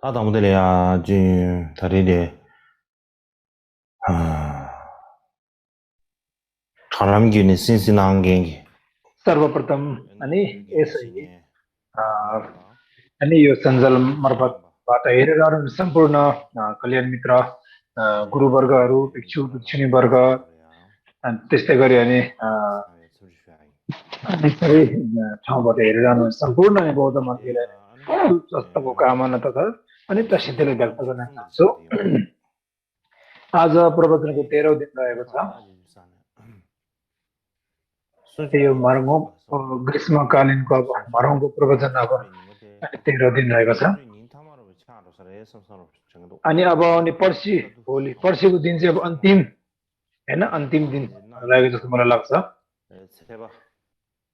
다다무들이야 지 다리리 아 사람기는 신신한 게 सर्वप्रथम अनि यसअघि 신신해 अ, 아 अनि यो सञ्जाल मार्फतबाट हेरेर सम्पूर्ण कल्याण मित्र गुरुवर्गहरू भिक्षु भिक्षुणीवर्ग अनि त्यस्तै गरी अनि सबै ठाउँबाट हेरेर सम्पूर्ण बौद्ध मन्दिरलाई स्वास्थ्यको कामना तथा अनि प्रसिद्धिले व्यक्त गर्न चाहन्छु आज प्रवचनको 13औं दिन रहेको छ यो मर्मो ग्रीष्मकालीनको अब मर्मको प्रवचन अब 13औं दिन रहेको छ अनि अब आउने पर्सि भोलि पर्सिको दिन चाहिँ अब अन्तिम हैन अन्तिम दिन रहेको जस्तो मलाई लाग्छ 세바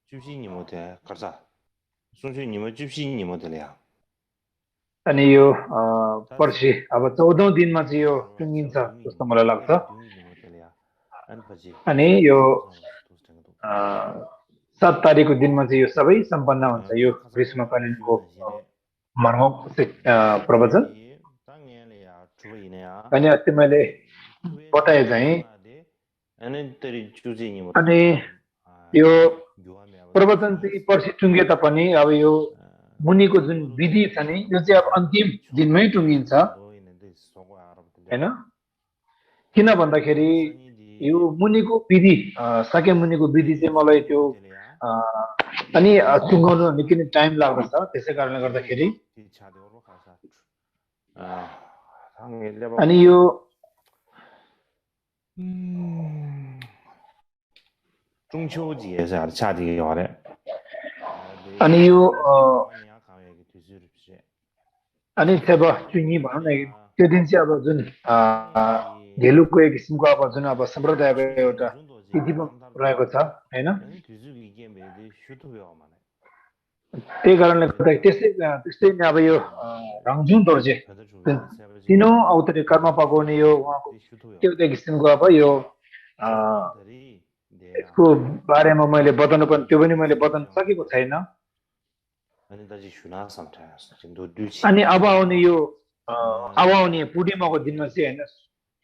주시니 못해 가자 순수님 주시니 못해야 अनि यो पर्सि अब 14औं दिनमा चाहिँ यो टुङ्गिन्छ जस्तो मलाई लाग्छ अनि यो 7 तारिकको दिनमा चाहिँ यो सबै सम्पन्न हुन्छ यो ग्रीष्मकालीनको मर्मो प्रवचन अनि अस्ति मैले बताए चाहिँ अनि यो प्रवचन चाहिँ पर्सि टुङ्गे तापनि अब यो मुनिको जुन विधि छ नि यो चाहिँ अब अन्तिम दिनमै टुङ्गिन्छ हैन किन भन्दाखेरि यो मुनिको विधि सके मुनिको विधि चाहिँ मलाई त्यो अनि टुङ्गाउनु निकै नै टाइम लाग्दछ त्यसै कारणले गर्दाखेरि अनि यो अनि यो अनि तब चुङ्गी भनौँ न त्यो दिन चाहिँ अब जुन घेलुको एक किसिमको अब जुन अब सम्प्रदायको एउटा विधि रहेको छ हैन त्यही कारणले गर्दा त्यस्तै नै अब यो रङजुन दोर्जे तीनौं अवतारी कर्म पकाउने यो उहाँको त्यो एक किसिमको अब यो यसको बारेमा मैले बताउनु पनि त्यो पनि मैले बताउन सकेको छैन अनि अब आउने यो अब आउने पूर्णिमाको दिनमा चाहिँ हैन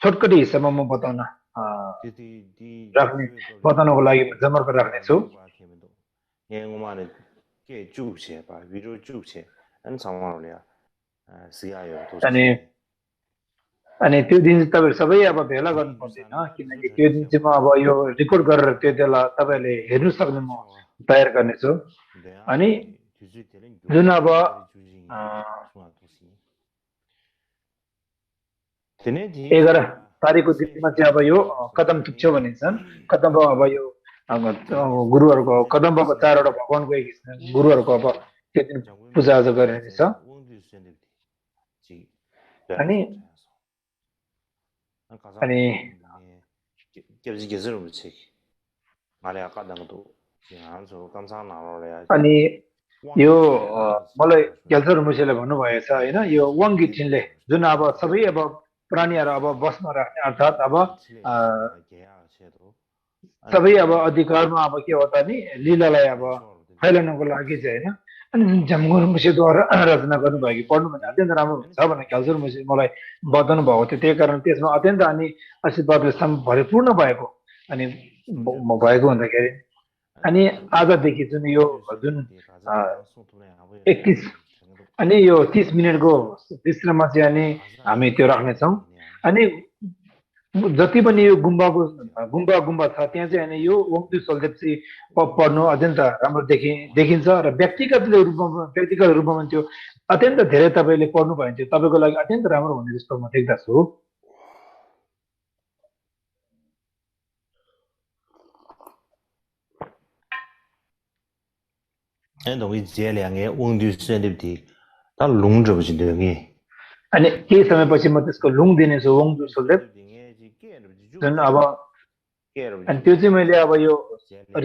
छोटकटी हिस्सामा म बताउनको लागि जमर्को राख्नेछु अनि त्यो दिन तपाईहरु सबै अब भेला गर्नु पर्दैन किनकि त्यो दिन चाहिँ म अब यो रेकर्ड गरेर त्यो बेला तपाईहरुले हेर्नु सक्ने म तयार गर्नेछु अनि जुन अब 11 तारिकको दिनमा चाहिँ अब यो कदम थुक्छो भनिन्छन् कदम अब यो गुरुहरुको कदम बाबा 4 वटा भगवानको एक गुरुहरुको अब त्यो दिन पूजा आज गरिनेछ अनि अनि अनि यो मलाई क्याल्चर मुसेले भन्नुभएछ हैन यो वाङगिटिनले जुन अब सबै अब प्राणीहरु अब बस्न राख्ने अर्थात अब सबै अब अधिकारमा अब के हो त नि लीलालाई अब फैलाउनको लागि चाहिँ हैन अनि जमगुर मुसेद्वारा रचना गर्नुभएको पढ्नु भने अत्यन्त राम्रो हुन्छ भनेर क्याल्चर मुसे मलाई बताउनु भएको थियो त्यही कारण त्यसमा अत्यन्त अनि आशीर्वादले भरिपूर्ण भएको अनि भएको हुँदाखेरि अनि आजदेखि जुन यो जुन 31 अनि यो 30 मिनेटको विश्राममा चाहिँ अनि हामी त्यो राख्नेछौँ अनि जति पनि यो गुम्बा छ त्यहाँ चाहिँ अनि यो वङदु सोल्देप चाहिँ पढ्नु अत्यन्त राम्रो देखिन्छ र व्यक्तिगत रूपमा त्यो अत्यन्त धेरै तपाईले पढ्नु भयो भने तपाईको लागि अत्यन्त राम्रो हुने जस्तो म देख्दछु अनि केही समयपछि म त्यसको लुङ दिनेछु वङदु सोल्देप जुन अब अनि त्यो चाहिँ मैले अब यो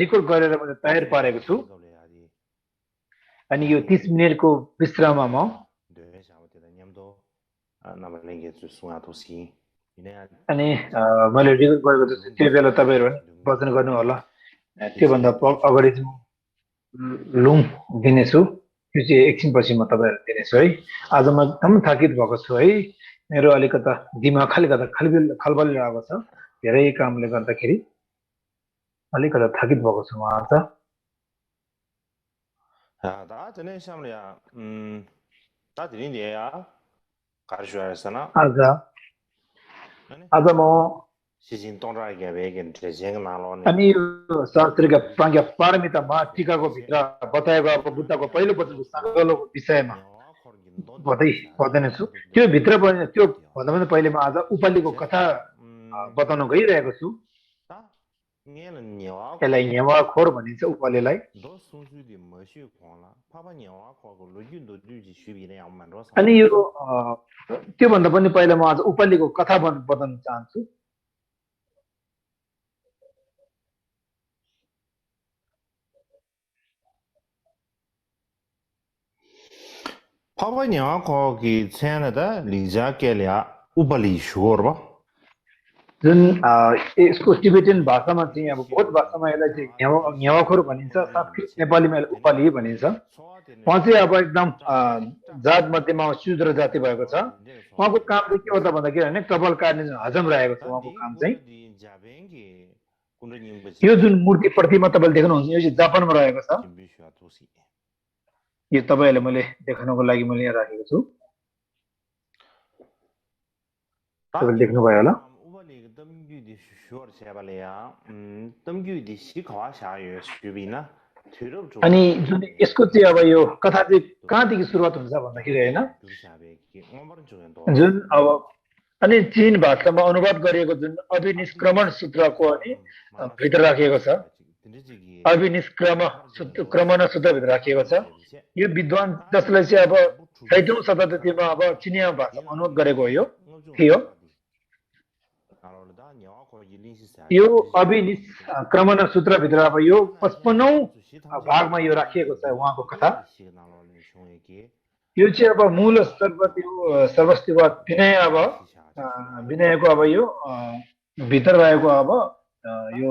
रेकर्ड गरेर मैले तयार पारेको छु अनि यो 30 मिनेटको विश्राममा म अनि मैले रेकर्ड गरेको छु त्यो बेला तपाईहरु वचन गर्नु होला त्यो भन्दा अगाडि चाहिँ लुङ दिनेछु यो चाहिँ एकछिनपछि म तपाईँहरूलाई दिनेछु है। आज म एकदम थाकित भएको छु है। मेरो अलिकता दिमाग अलिकता खलबलिरहेको छ धेरै कामले गर्दाखेरि अलिकता थाकित भएको छु म आज। 다 전에 시험이야. 다 드린데야. 가르쳐야잖아. आज म 시진 동라게 베긴 제생 나로네. अनि यो शास्त्रीका प्राज्ञा पारमितामा टीकाको भित्र बताएको अब बुद्धको पहिलो वचनको सङ्कल्पको विषयमा बताइने छु। त्यो भित्र पनि त्यो भन्दा पनि पहिले म आज उपालिको कथा बताउन गइरहेको छु। यसलाई न्यावाखोर भनिन्छ उपालिलाई। अनि यो त्योभन्दा पनि पहिला म आज उपालिको कथा बताउन चाहन्छु। 파바냐 거기 체안에다 리자켈야 उपाली श्योर बा जुन यसको टिबेटन भाषामा चाहिँ अब बहुत भाषामा यसलाई चाहिँ न्यावाखोर भनिन्छ, संस्कृत नेपालीमा यसलाई उपाली भनिन्छ। उहाँ चाहिँ अब एकदम जात मध्येमा शूद्र जाति भएको छ। उहाँको काम चाहिँ के हो त भन्दाखेरि होइन कपाल काट्ने जुन हजम रहेको छ उहाँको काम चाहिँ। यो जुन मूर्ति प्रतिमा तपाईँले देख्नुहुन्छ यो चाहिँ जापानमा रहेको छ। यो तपाईँहरूले मैले देखाउनको लागि मैले यहाँ राखेको छु, तपाईँले देख्नुभयो होला। अनि जुन यसको चाहिँ अब यो कथा चाहिँ कहाँदेखि सुरुवात हुन्छ भन्दाखेरि होइन जुन अब अनि चीन भाषामा अनुवाद गरिएको जुन अभिनिष्क्रमण सूत्रको अनि भित्र राखिएको छ, अभिनिष्क्रमण सूत्रभित्र राखिएको छ। यो विद्वान जसलाई चाहिँ अब 6औं शताब्दीमा अब चिनिया भाषामा अनुवाद गरेको हो थियो। यो अभिनिष्क्रमण सूत्रभित्र अब यो 55औं भागमा यो राखिएको छ उहाँको कथा। यो चाहिँ अब मूल सर्वस्तिवाद विनयको अब यो भित्र रहेको अब यो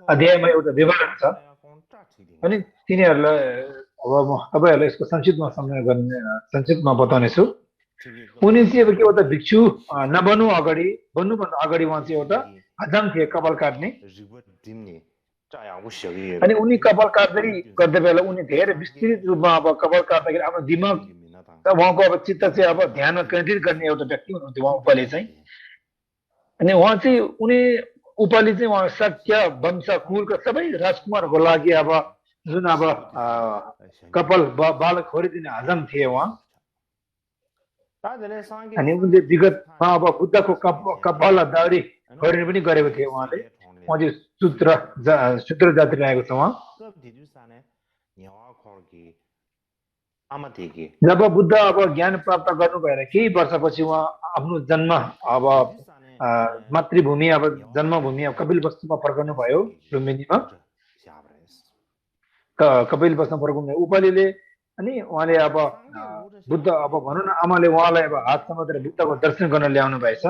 अध्यायमा एउटा विवरण छ। अनि तिनीहरूलाई अब म तपाईँहरूलाई यसको संक्षिप्तमा बताउने छु। उनी चाहिँ अब के हो त भिक्षु बन्नुभन्दा अगाडि उहाँ चाहिँ एउटा हजाम थिए कपाल काट्ने। अनि उनी कपाल गर्दै बेला उनी धेरै विस्तृत रूपमा अब कपाल काट्दाखेरि आफ्नो दिमाग उहाँको अब चित्त चाहिँ अब ध्यानमा केन्द्रित गर्ने एउटा व्यक्ति हुनुहुन्थ्यो उहाँ उपाली चाहिँ। अनि उहाँ चाहिँ उपाली चाहिँ उहाँ शाक्य वंश कुलका सबै राजकुमारहरूको लागि अब जुन अब कपाल बालक खोरिदिने हजाम थिए उहाँ। अनि उनले विगतमा अब बुद्धको कपाल दाढी खोरिने पनि गरेको थिए उहाँले। उहाँ चाहिँ शूद्र जाति रहेको छ उहाँ। जब बुद्ध अब ज्ञान प्राप्त गर्नु भएर केही वर्षपछि उहाँ आफ्नो जन्म अब मातृभूमि अब जन्मभूमि अब कपिलवस्तुमा फर्कनु भयो लुम्बिनीमा। कपिलवस्तुमा फर्कनु उपालिले अनि उहाँले अब बुद्ध अब भनौँ न आमाले उहाँलाई अब हात समातेर बुद्धको दर्शन गर्न ल्याउनु भएछ।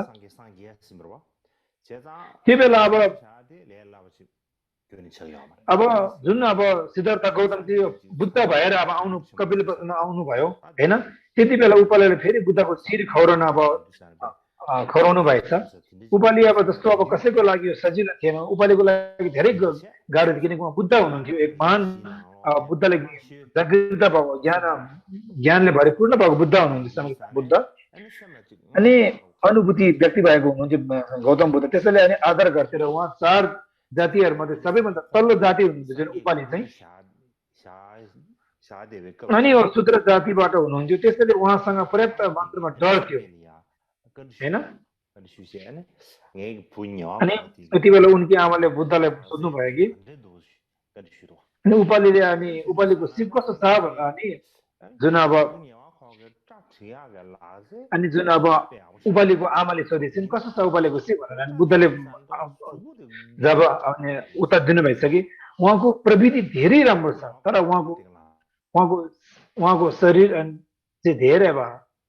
त्यो बेला अब जुन अब सिद्धार्थ गौतम चाहिँ बुद्ध भएर अब कपिलवस्तुमा आउनुभयो होइन। त्यति बेला उपालिले फेरि बुद्धको शिर खौराउनु भएछ। उपालि अब जस्तो अब कसैको लागि यो सजिलो थिएन, उपालिको लागि धेरै गाह्रो थियो। किनकि उहाँ बुद्ध हुनुहुन्थ्यो, एक महान बुद्धले जागृत भएको ज्ञानले भरिपूर्ण भएको बुद्ध हुनुहुन्थ्यो बुद्ध। अनि अनुभूति व्यक्ति भएको हुनुहुन्थ्यो गौतम बुद्ध। त्यसैले अनि आदर गर्थे र उहाँ 4 जातिहरूमध्ये सबैभन्दा तल्लो जाति हुनुहुन्थ्यो जुन उपालि चाहिँ। अनि यो शूद्र जातिबाट हुनुहुन्थ्यो। त्यसैले उहाँसँग पर्याप्त मात्रामा डर थियो हैन। अनि यति बेला उनकी आमाले बुद्धलाई सोध्नु भयो कि अनि उपालिको शिव कस्तो छ भन्दा अनि जुन अब उपालिको आमाले सोधेछन् कस्तो छ उपालिको शिव भनेर। अनि बुद्धले जब उत्तर दिनुभएछ कि उहाँको प्रविधि धेरै राम्रो छ, तर उहाँको शरीर चाहिँ धेरै अब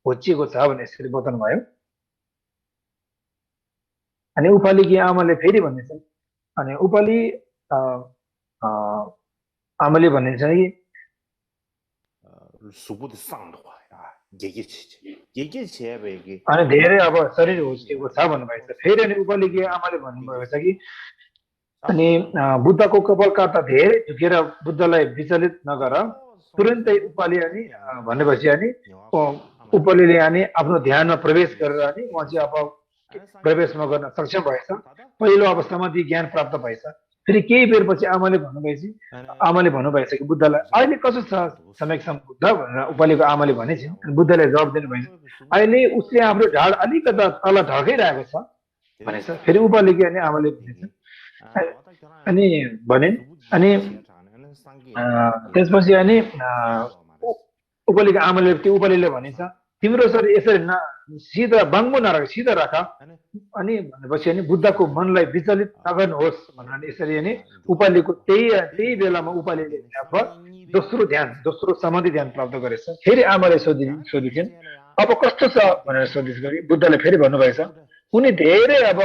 होचिएको छ भने यसरी बताउनु भयो। अनि उपालिकी आमाले फेरि भन्नेछन्, अनि उपालि आमाले भन्नेछन् कि 수부의 상도와 얘기치 얘기 अनि धेरै अब शरीर होसिएको छ भन्नुभएको छ फेरि अनि उपलिगे आमाले भन्नुभएको छ कि अनि बुद्धको कपालका त धेरै झुकेर बुद्धलाई विचलित नगर तुरन्तै उपालि अनि भनेपछि अनि उपलिले अनि आफ्नो ध्यानमा प्रवेश गरेर अनि उहाँ चाहिँ अब प्रवेशमा गर्न सक्षम भएछ पहिलो अवस्थामा ती ज्ञान प्राप्त भएछ फेरि केही बेरपछि आमाले भन्नुभएछ कि बुद्धलाई अहिले कसो छ समेक्षम बुद्ध भनेर उपालिको आमाले भनेछ अनि बुद्धले जवाब दिनुभएछ अहिले उसले आफ्नो ढाड अलिकता तल ढल्काइरहेको छ भनेछ फेरि उपालिको अनि आमाले भनेछ अनि भने अनि त्यसपछि अनि उपालिको आमाले त्यो उपालिले भनेछ तिम्रो शरीर यसरी सिधा बाङ्गो नराख सिधा राख अनि भनेपछि अनि बुद्धको मनलाई विचलित नगर्नुहोस् भनेर यसरी अनि उपालिको त्यही बेलामा उपालिले दोस्रो समाधि ध्यान प्राप्त गरेछ फेरि आमाले सोधिन् अब कस्तो छ भनेर सोधिस गरी बुद्धले फेरि भन्नुभएछ उनी धेरै अब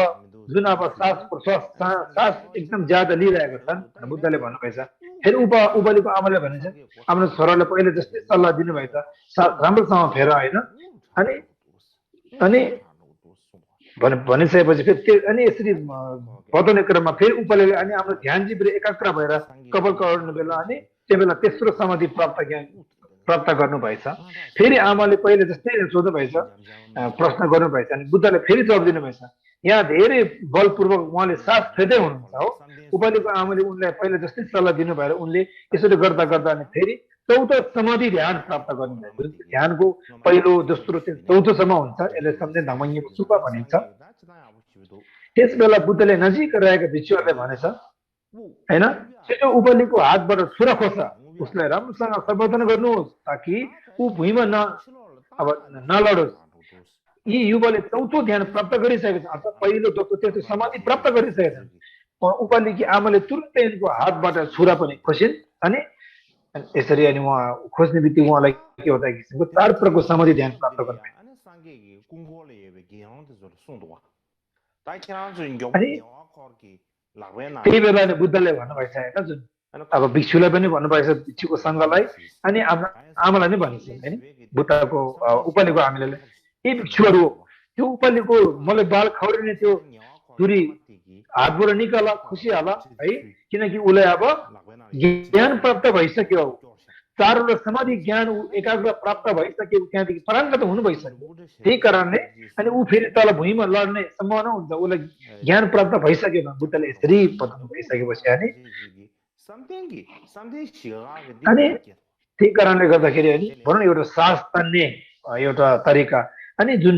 जुन अब सास एकदम ज्यादा लिइरहेको छन् बुद्धले भन्नुभएछ फेरि उपालिको आमाले भनेछ आफ्नो छोरालाई पहिले जस्तै सल्लाह दिनुभएछ राम्रोसँग फेर होइन अनि भनिसकेपछि फेरि अनि यसरी बताउने क्रममा फेरि उपालिले अनि आफ्नो ध्यान चाहिँ फेरि एकाग्र भएर कपाल कड्ने बेला अनि त्यो बेला तेस्रो समाधि प्राप्त गर्नुभएछ फेरि आमाले पहिले जस्तै सोध्नुभएछ प्रश्न गर्नुभएछ अनि बुद्धले फेरि जवाब दिनुभएछ यहाँ धेरै बलपूर्वक उहाँले सास फेर्दै हुनुहुन्छ हो उपालिको आमाले उनलाई पहिले जस्तै सल्लाह दिनु भएर उनले यसरी गर्दा अनि फेरि चौथो समाधि ध्यान प्राप्त गर्नुभएको ध्यानको पहिलो दोस्रो चौथोसम्म हुन्छ यसले सम्झे धमङ्गी सुपा भनिन्छ त्यस बेला बुद्धले नजिक रहेका भिक्षुहरूले भनेछ हैन त्यो उपालिको हातबाट छुरा खोज्छ उसलाई राम्रोसँग सम्बोधन गर्नुहोस् ताकि ऊ भुइँमा अब नलडोस् यी युवाले चौथो ध्यान प्राप्त गरिसकेको छ अर्थात् पहिलो दोस्रो तेस्रो समाधि प्राप्त गरिसकेका छन् उपालिकी आमाले तुरन्तै यिनको हातबाट छुरा पनि खोसिन् अनि यसरी अनि उहाँ खोज्ने बित्तिकै उहाँलाई के हो त किसिमको 4 प्रकारको समाधि ध्यान प्राप्त गर्नु त्यही बेला अनि बुद्धले भन्नुभएको छ होइन जुन अब भिक्षुलाई पनि भन्नुभएको छ भिक्षुको सङ्घलाई अनि आमालाई नै भनेछ होइन बुद्धको उपालिको आमाले यी भिक्षुहरू त्यो उपालिको मलाई बाल खौरिने त्यो धुरी हातबाट निकाला खुसिहाल है किनकि उसलाई अब ज्ञान प्राप्त भइसक्यो 4 समाधि ज्ञान एकाग्र प्राप्त भइसक्यो त्यहाँदेखि पराङ्गत हुनु भइसक्यो त्यही कारणले अनि ऊ फेरि तल भुइँमा लड्ने सम्भावना हुन्छ उसलाई ज्ञान प्राप्त भइसक्यो बुद्धले यसरी बताउनु भइसकेपछि अनि त्यही कारणले गर्दाखेरि अनि भनौँ न एउटा सास तान्ने एउटा तरिका अनि जुन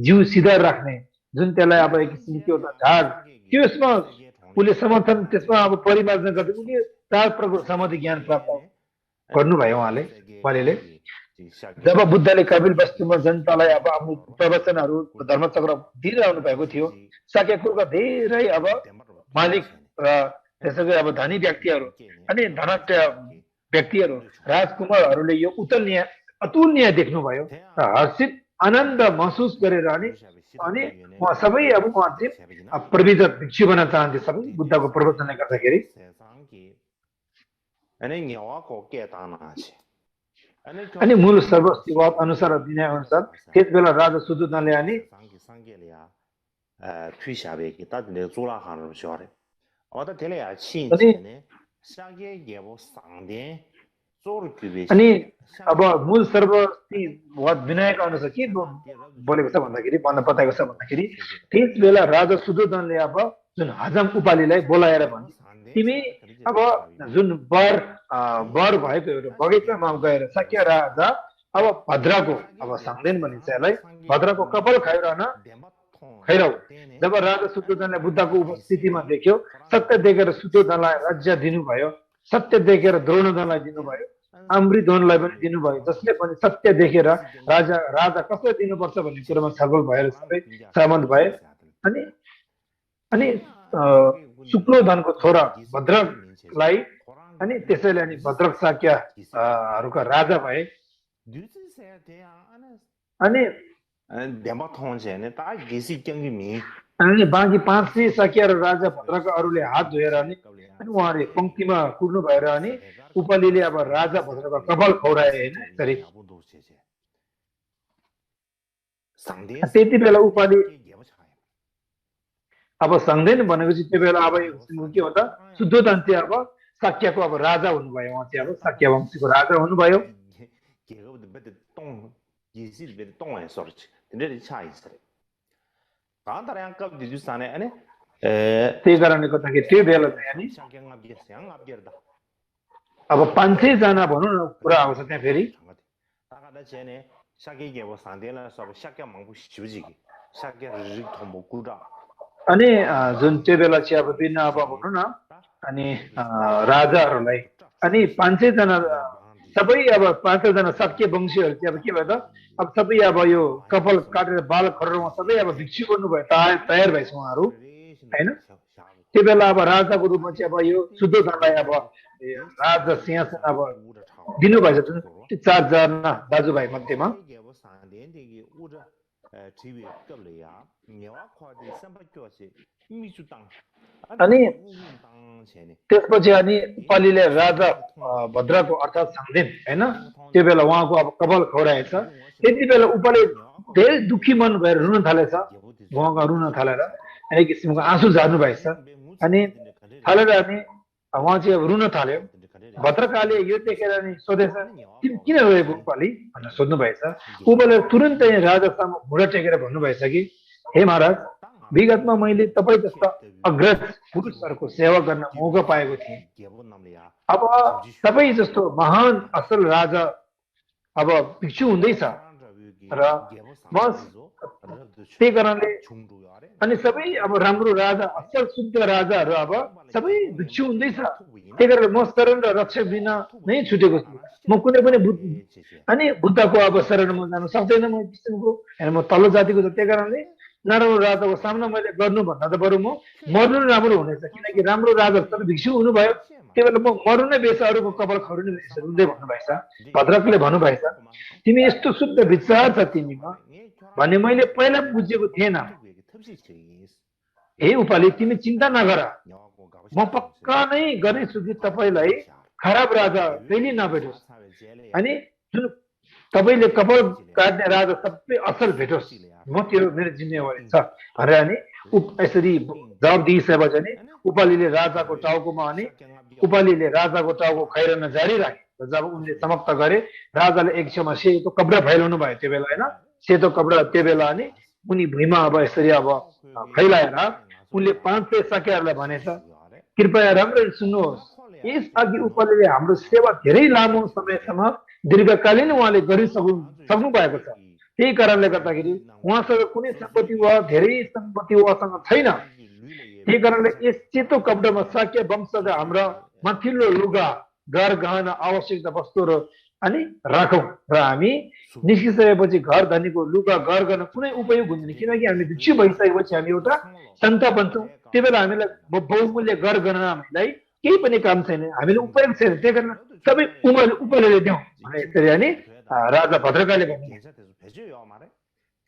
जिउ सिधा राख्ने जुन त्यसलाई अब एक किसिमको एउटा ढाड त्यसमा उसले समर्थन त्यसमा अब परिमार्जन गर्दै उसले 4 प्रकार समाधि ज्ञान प्राप्त गर्नुभयो उहाँले जब बुद्धले कपिल वस्तुमा जनतालाई अब आफ्नो प्रवचनहरू धर्मचक्र दिइरहनु भएको थियो साकेकुलका धेरै अब मालिक र त्यसैगरी अब धनी व्यक्तिहरू अनि धनट्य व्यक्तिहरू राजकुमारहरूले यो अतुलनीय देख्नुभयो र हर्षित आनन्द महसुस गरेर अनि उहाँ सबै अब उहाँ चाहिँ प्रविजत भिक्षु बन्न चाहन्थे सबै बुद्धको प्रवचनले गर्दाखेरि अनि मूल सर्वस्तिवाद अनुसार दिने अनुसार त्यस बेला राजा सुदोधनले अनि अनि अब मूल सर्वस्तिवाद विनयका अनुसार के बोलेको छ भन्दाखेरि भन्न बताएको छ भन्दाखेरि त्यस बेला राजा सुदोधनले अब जुन हजाम उपालिलाई बोलाएर भने तिमी अब जुन बर भएको एउटा बगैँचामा गएर साक्य राजा अब भद्राको अब सांगदेन भनिन्छ यसलाई भद्राको कपाल खैराउ जब राजा सुदोधनले बुद्धको उपस्थितिमा देख्यो सत्य देखेर सुदोधनलाई राज्य दिनुभयो सत्य देखेर द्रोणोदनलाई दिनुभयो अमृतोदनलाई पनि दिनुभयो जसले पनि सत्य देखेर राजा कसलाई दिनुपर्छ भन्ने कुरोमा छलफल भएर सबै सहमत भए अनि शुक्लोधनको छोरा भद्रकलाई अनि त्यसैले अनि भद्रक शाक्यहरूका राजा भए अनि अनि बाँकी 500 सकिया र राजा भद्रका अरूले हात धोएर अनि उहाँले पंक्तिमा कुर्नु भएर अनि उपलीले अब राजा भद्रका कपाल खौराए हैन यसरी त्यति बेला उपाली अब सक्दैन भनेपछि त्यो बेला अब के हो त शुद्धोदन्ते अब शाक्यको अब राजा हुनुभयो उहाँ चाहिँ अब शाक्य वंशको राजा हुनुभयो त्यही कारणले गर्दाखेरि त्यो बेला चाहिँ अब 500 जना भनौँ न पुरा आउँछ त्यहाँ फेरि अनि जुन त्यो बेला चाहिँ अब विभिन्न अब भनौँ न अनि राजाहरूलाई अनि 500 जना सबै अब 500 जना शाक्य वंशीहरू चाहिँ अब के भयो त अब सबै अब यो कपाल काटेर बाल खरेर सबै अब भिक्षु बन्नुभयो तयार भएछ उहाँहरू हैन त्यो बेला अब राजाको रूपमा चाहिँ अब यो शुद्धोधनलाई अब राजा सिंहासन अब दिनुभएछ जुन 4 जना दाजुभाइ मध्येमा अनि त्यसपछि अनि उपालीले राजा भद्रको अर्थात् सांदेन हैन त्यो बेला उहाँको अब कपाल खौराएछ त्यति बेला उपाले धेरै दुखी मन भएर रुन थालेछ उहाँको रुन थालेर एक किसिमको आँसु झार्नु भएछ अनि थालेर अनि उहाँ चाहिँ अब रुन थाल्यो भद्रकाले यो देखेर अनि सोधेछ तिमी किन रोएको उपाली भनेर सोध्नु भएछ उपाले तुरुन्तै राजा सामु घुँडा टेकेर भन्नुभएछ कि हे महाराज विगतमा मैले तपाईँ जस्ता अग्रज पुरुषहरूको सेवा गर्न मौका पाएको थिएँ अब तपाईँ जस्तो महान असल राजा अब भिक्षु हुँदैछ र बस त्यही कारणले अनि सबै अब राम्रो राजा असल शुद्ध राजाहरू अब सबै भिक्षु हुँदैछ त्यही कारणले म शरण र रक्षक बिना नै छुटेको छु म कुनै पनि अनि बुद्धको अब शरणमा जानु सक्दैन म किसिमको म तल्लो जातिको त्यही कारणले नराम्रो राजाको सामना मैले गर्नु भन्दा त बरु म मर्नु राम्रो हुनेछ किनकि राम्रो राजा तर भिक्षु हुनुभयो त्यही बेला म मर्नु नै बेस अरूको कपाल खौरिने हुँदै भन्नुभएछ भद्रकले भन्नुभएछ तिमी यस्तो शुद्ध विचार छ तिमीमा भन्ने मैले पहिला बुझेको थिएन हे उपाली तिमी चिन्ता नगर म पक्का नै गर्नेछु कि तपाईँलाई खराब राजा कहिले नभेटोस् अनि जुन तपाईँले कपाल काट्ने राजा सबै असल भेटोस् म त्यो मेरो जिम्मेवारी छ भनेर अनि यसरी जवाब दिइसकेपछि अनि उपालीले राजाको टाउकोमा अनि उपालीले राजाको टाउको खैरन जारी राखे जब उनले समाप्त गरे राजाले एक छेउमा सेतो कपडा फैलाउनु भयो त्यो बेला होइन सेतो कपडा त्यो बेला अनि उनी भुइँमा अब यसरी अब फैलाएर उनले 500 शाक्यहरूलाई भनेछ कृपया राम्ररी सुन्नुहोस् यसअघि उपालीले हाम्रो सेवा धेरै लामो समयसम्म दीर्घकालीन उहाँले गरिसक्नु भएको छ त्यही कारणले गर्दाखेरि उहाँसँग कुनै सम्पत्ति वा धेरै सम्पत्ति उहाँसँग छैन त्यही कारणले यस सेतो कपडामा शाक्य वंशका हाम्रा माथिल्लो लुगा घर गहना आवश्यकता वस्तुहरू अनि राखौँ र हामी निस्किसकेपछि घर धनीको लुगा घर गर्न कुनै उपयोग हुँदैन किनकि हामी भिक्षु भइसकेपछि हामी एउटा सन्त बन्छौँ त्यो बेला हामीलाई बहुमूल्य घर गर्न हामीलाई केही पनि काम छैन हामीले उपयोग छैन त्यही कारण सबै उपालीले दिउँ भने यसरी अनि राजा भद्रकाले भन्नुहुन्छ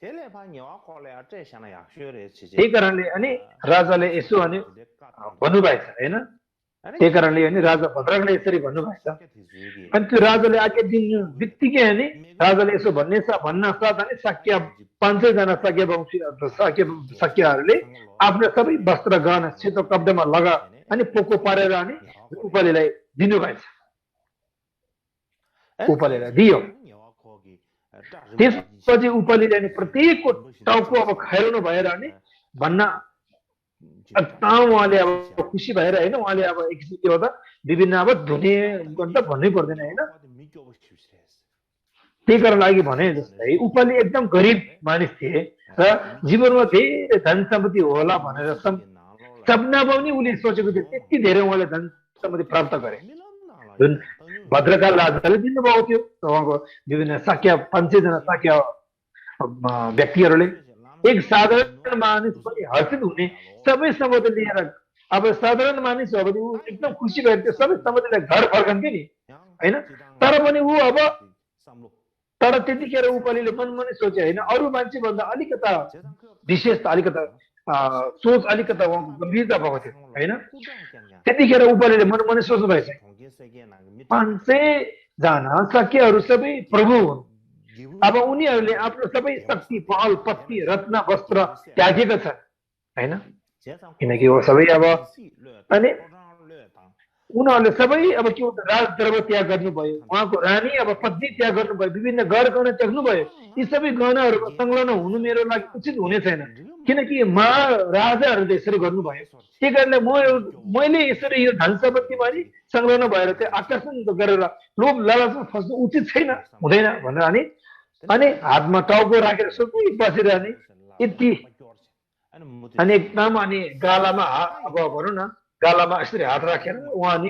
त्यही कारणले अनि राजाले यसो अनि भन्नुभएछ होइन त्यही कारणले अनि राजा भद्रकले यसरी भन्नुभएछ अनि त्यो राजाले आज्ञा दिनु बित्तिकै अनि राजाले यसो भन्न साथ अनि शाक्य 500 जना शाक्य वंशी शाक्यहरूले आफ्नो सबै वस्त्र गहना सेतो कपडामा लगा अनि पोको पारेर अनि उपालीलाई दिनुभएछ उपालीलाई दियो त्यसपछि उपालीले अनि प्रत्येकको टाउको अब खैराउनु भएर अनि भन्न उहाँले अब खुसी भएर होइन उहाँले अब एक किसिम के हो त विभिन्न अब धुने त भन्नै पर्दैन होइन त्यही कारण लागि भने जस्तै उपाली एकदम गरिब मानिस थिए र जीवनमा धेरै धन सम्पत्ति होला भनेर सपना पनि उसले सोचेको थियो त्यति धेरै उहाँले धन सम्पत्ति प्राप्त गरे जुन भद्रका राजाले दिनुभएको थियो उहाँको विभिन्न शाक्य 500 जना शाक्य व्यक्तिहरूले एक साधारण मानिस पनि हर्षित हुने सबै सम्पत्ति लिएर अब साधारण मानिस हो भने ऊ एकदम खुसी भएर त्यो सबै सम्पत्तिलाई घर फर्कन्थ्यो नि होइन तर पनि ऊ अब तर त्यतिखेर उपालीले मनमनै सोचे होइन अरू मान्छे भन्दा अलिकता विशेष त अलिकता सोच अलिकता उहाँको गम्भीरता भएको थियो होइन त्यतिखेर उपालिले मन मनै सोच्नु भएछ 500 जना सख्यहरू सबै प्रभु हुन् अब उनीहरूले आफ्नो सबै शक्ति बल पत्नी रत्न वस्त्र त्यागेका छन् होइन किनकि वो सबै अब अनि उनीहरूले सबै अब के भन्छ राजद्रव्य त्याग गर्नुभयो उहाँको रानी अब पत्नी त्याग गर्नुभयो विभिन्न घर गहना त्याग्नुभयो यी सबै गहनाहरूमा संलग्न हुनु मेरो लागि उचित हुने छैन किनकि महाराजाहरूले यसरी गर्नुभयो त्यही कारणले मैले यसरी यो धन सम्पत्तिमा नि संलग्न भएर चाहिँ आकर्षण गरेर लोभ लालचमा फस्नु उचित छैन हुँदैन भनेर अनि हातमा टाउको राखेर सबै बसिरहने यति अनि एकदम अनि गालामा अब भनौँ न गालामा यसरी हात राखेर उहाँ नि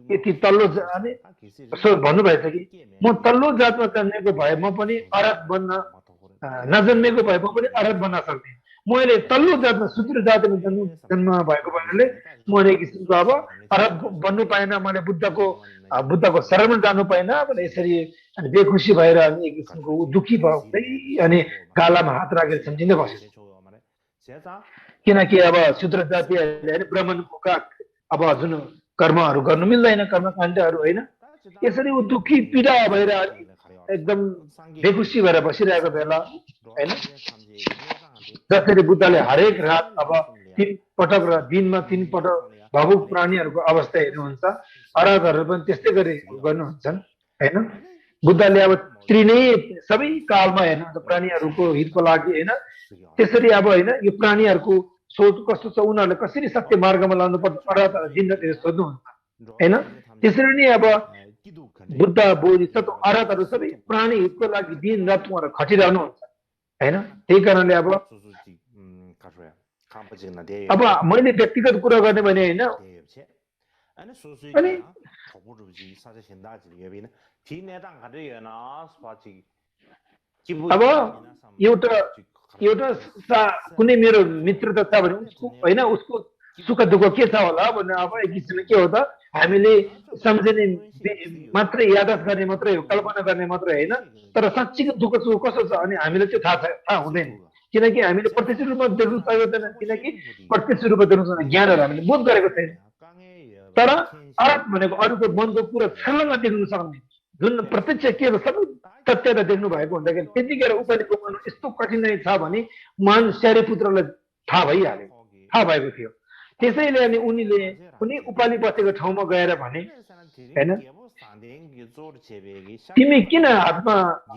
यति तल्लो अनि भन्नुभएछ कि म तल्लो जातमा जन्मेको भए म पनि अरहत बन्न नजन्मेको भए म पनि अरहत बन्न सक्थेँ मैले तल्लो जातमा शूद्र जातमा जन्म भएको भएकाले मैले एक किसिमको अब अरहत बन्नु पाएन मैले बुद्धको शरणमा जानु पाएन भने यसरी अनि बेखुसी भएर अनि एक किसिमको दुखी भए अनि गालामा हात राखेर सम्झिँदै बसेछ किनकि अब शूद्र जातिहरूले ब्राह्मणको अब जुन कर्महरू गर्नु मिल्दैन कर्मकाण्डहरू होइन यसरी ऊ दुखी पीडा भएर एकदम बेखुसी भएर बसिरहेको बेला होइन जसरी बुद्धले हरेक रात अब 3 पटक र दिनमा 3 पटक भावुक प्राणीहरूको अवस्था हेर्नुहुन्छ अरहतहरू पनि त्यस्तै गरी गर्नुहुन्छन् होइन बुद्धले अब त्रिनै सबै कालमा हेर्नुहुन्छ प्राणीहरूको हितको लागि होइन त्यसरी अब होइन यो प्राणीहरूको सोच कस्तो छ उनीहरूले कसरी सत्य मार्गमा लानु पर्छ अरहतहरू दिन सोध्नुहुन्छ होइन त्यसरी नै अब बुद्ध बोधिसत्व अरहतहरू सबै प्राणी हितको लागि दिन रात उहाँहरू खटिरहनुहुन्छ होइन त्यही कारणले अब मैले व्यक्तिगत कुरा गर्ने भने होइन अनि अब एउटा कुनै मेरो मित्रता छ भने उसको होइन उसको सुख दुःख के छ होला भने अब एक किसिमले के हो त हामीले सम्झने मात्रै यादस गर्ने मात्रै हो कल्पना गर्ने मात्रै होइन तर साँच्चीको दुःख सुख कसो छ अनि हामीले त्यो थाहा हुँदैन किनकि हामीले प्रत्यक्ष रूपमा देख्नु सकेको छैन किनकि प्रत्यक्ष रूपमा देख्नु छैन ज्ञानहरू हामीले बोध गरेको छैन तर अरहत भनेको अरूको मनको कुरा छर्लङ्ग देख्नु सक्ने जुन प्रत्यक्ष के हो सबै तथ्यता देख्नु भएको हुँदाखेरि त्यतिखेर उपालिको मन यस्तो कठिनाइ छ भने मान स्यारे पुत्रलाई थाहा भइहाल्यो थाहा भएको थियो त्यसैले अनि उनीले कुनै उपालि बसेको ठाउँमा गएर भने हैन तिमी किन हातमा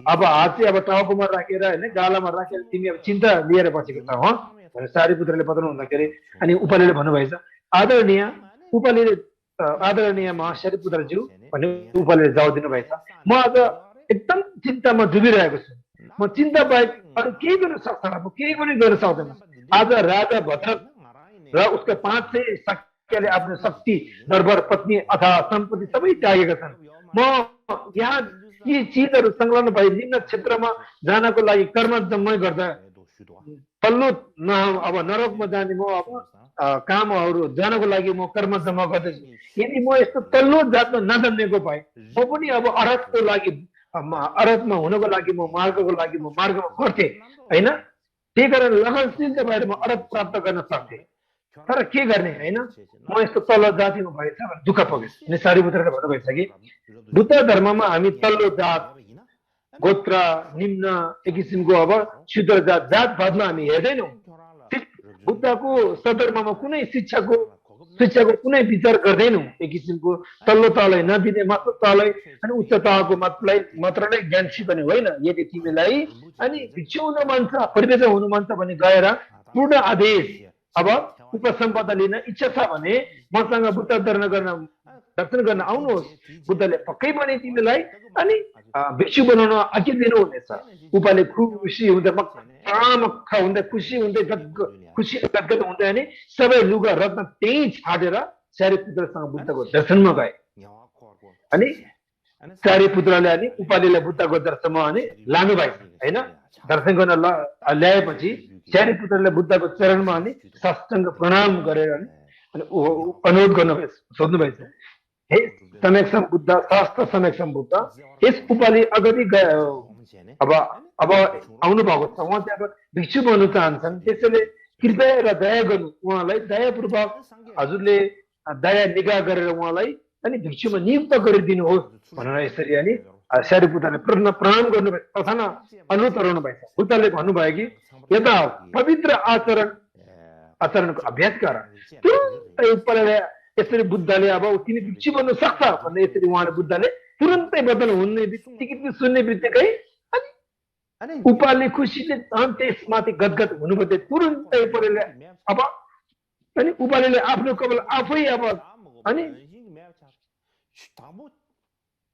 अब हात चाहिँ अब टाउकोमा राखेर हैन गालामा राखेर तिमी अब चिन्ता लिएर बसेको छौ हो भनेर सारीपुत्रले बताउनु हुँदाखेरि अनि उपालिले भन्नुभएछ आदरणीय महाशरीपुत्रज्यू भन्ने उपालिले जवाब दिनुभएछ म आज एकदम चिन्तामा डुबिरहेको छु म चिन्ता बाहेक अरू केही गर्न सक्दैन म केही पनि गर्न सक्दैन आज राजा भद्रक र उसको 500 शक्तिले आफ्नो शक्ति दरबार पत्नी अथवा सम्पत्ति सबै त्यागेका छन् म यहाँ यी चिजहरू संलग्न भई निम्न क्षेत्रमा जानको लागि कर्म जम्मै गर्दा तल्लो अब नरकमा जाने म अब कामहरू जानको लागि म कर्म जम्मा गर्दैछु यदि म यस्तो तल्लो जातमा नजन्मेको भए म पनि अब अरहतको लागि अरहतमा हुनको लागि म मार्गमा गर्थेँ होइन त्यही कारण लगनशील भएर म अरहत प्राप्त गर्न सक्थेँ तर के गर्ने होइन म यस्तो तल्लो जातिमा भएछ भने दुःख पुगेछ अनि सारीपुत्रले भन्नुभएछ कि बुद्ध धर्ममा हामी तल्लो जात गोत्र निम्न एक किसिमको अब शुद्ध जातभावमा हामी हेर्दैनौँ बुद्धको सदर्ममा कुनै शिक्षाको कुनै विचार गर्दैनौँ एक किसिमको तल्लो तलै नदिने मात्र तलै अनि उच्च तहको मात्र नै ज्ञान सिक्ने होइन यदि तिमीलाई अनि भिक्षु हुन मन छ परिवेश हुनु मन छ भने गएर पूर्ण आदेश अब उपसम्पदा लिन इच्छा छ भने मसँग बुद्ध दर्शन गर्न आउनुहोस् बुद्धले पक्कै पनि तिमीलाई अनि भिक्षु बनाउन आज्ञा दिनुहुनेछ उपाले खुसी हुँदै मक्ख हुँदै खुसी हुँदै गदगद हुँदै अनि सबै लुगा रत्न त्यही छाडेर सारीपुत्रसँग बुद्धको दर्शनमा गए अनि सारीपुत्रले अनि उपालिलाई बुद्धको दर्शनमा अनि लानुभयो होइन दर्शन गर्न ल्याएपछि सारीपुत्रले बुद्धको चरणमा अनि साष्टाङ्ग प्रणाम गरेर अनि अनुरोध गर्नुभएछ सोध्नुभएछ हे समेक्षम बुद्ध शास्त्र समेक्षम बुद्ध यस उपालि अगाडि अब आउनु भएको छ उहाँ चाहिँ अब भिक्षु बन्नु चाहन्छन् त्यसैले कृपया र दया गर्नु उहाँलाई दयापूर्वक हजुरले दया निगाह गरेर उहाँलाई अनि भिक्षुमा नियुक्त गरिदिनुहोस् भनेर यसरी अनि सारीपुत्रले प्रणाम गर्नुभयो प्रार्थना अनुरोध गराउनु भएको छ। बुद्धले भन्नुभयो कि यता पवित्र आचरणको अभ्यास गर। तुरुन्तै उपरले यसरी बुद्धले अब तिमी भिक्षु बन्नु सक्छ भन्ने यसरी उहाँले बुद्धले तुरुन्तै बदल हुने बित्तिकै सुन्ने बित्तिकै उपाले खुसीले झन् त्यसमाथि गदगद हुनुभयो। तुरुन्तै उपरले अब अनि उपाले आफ्नो कपाल आफै अनि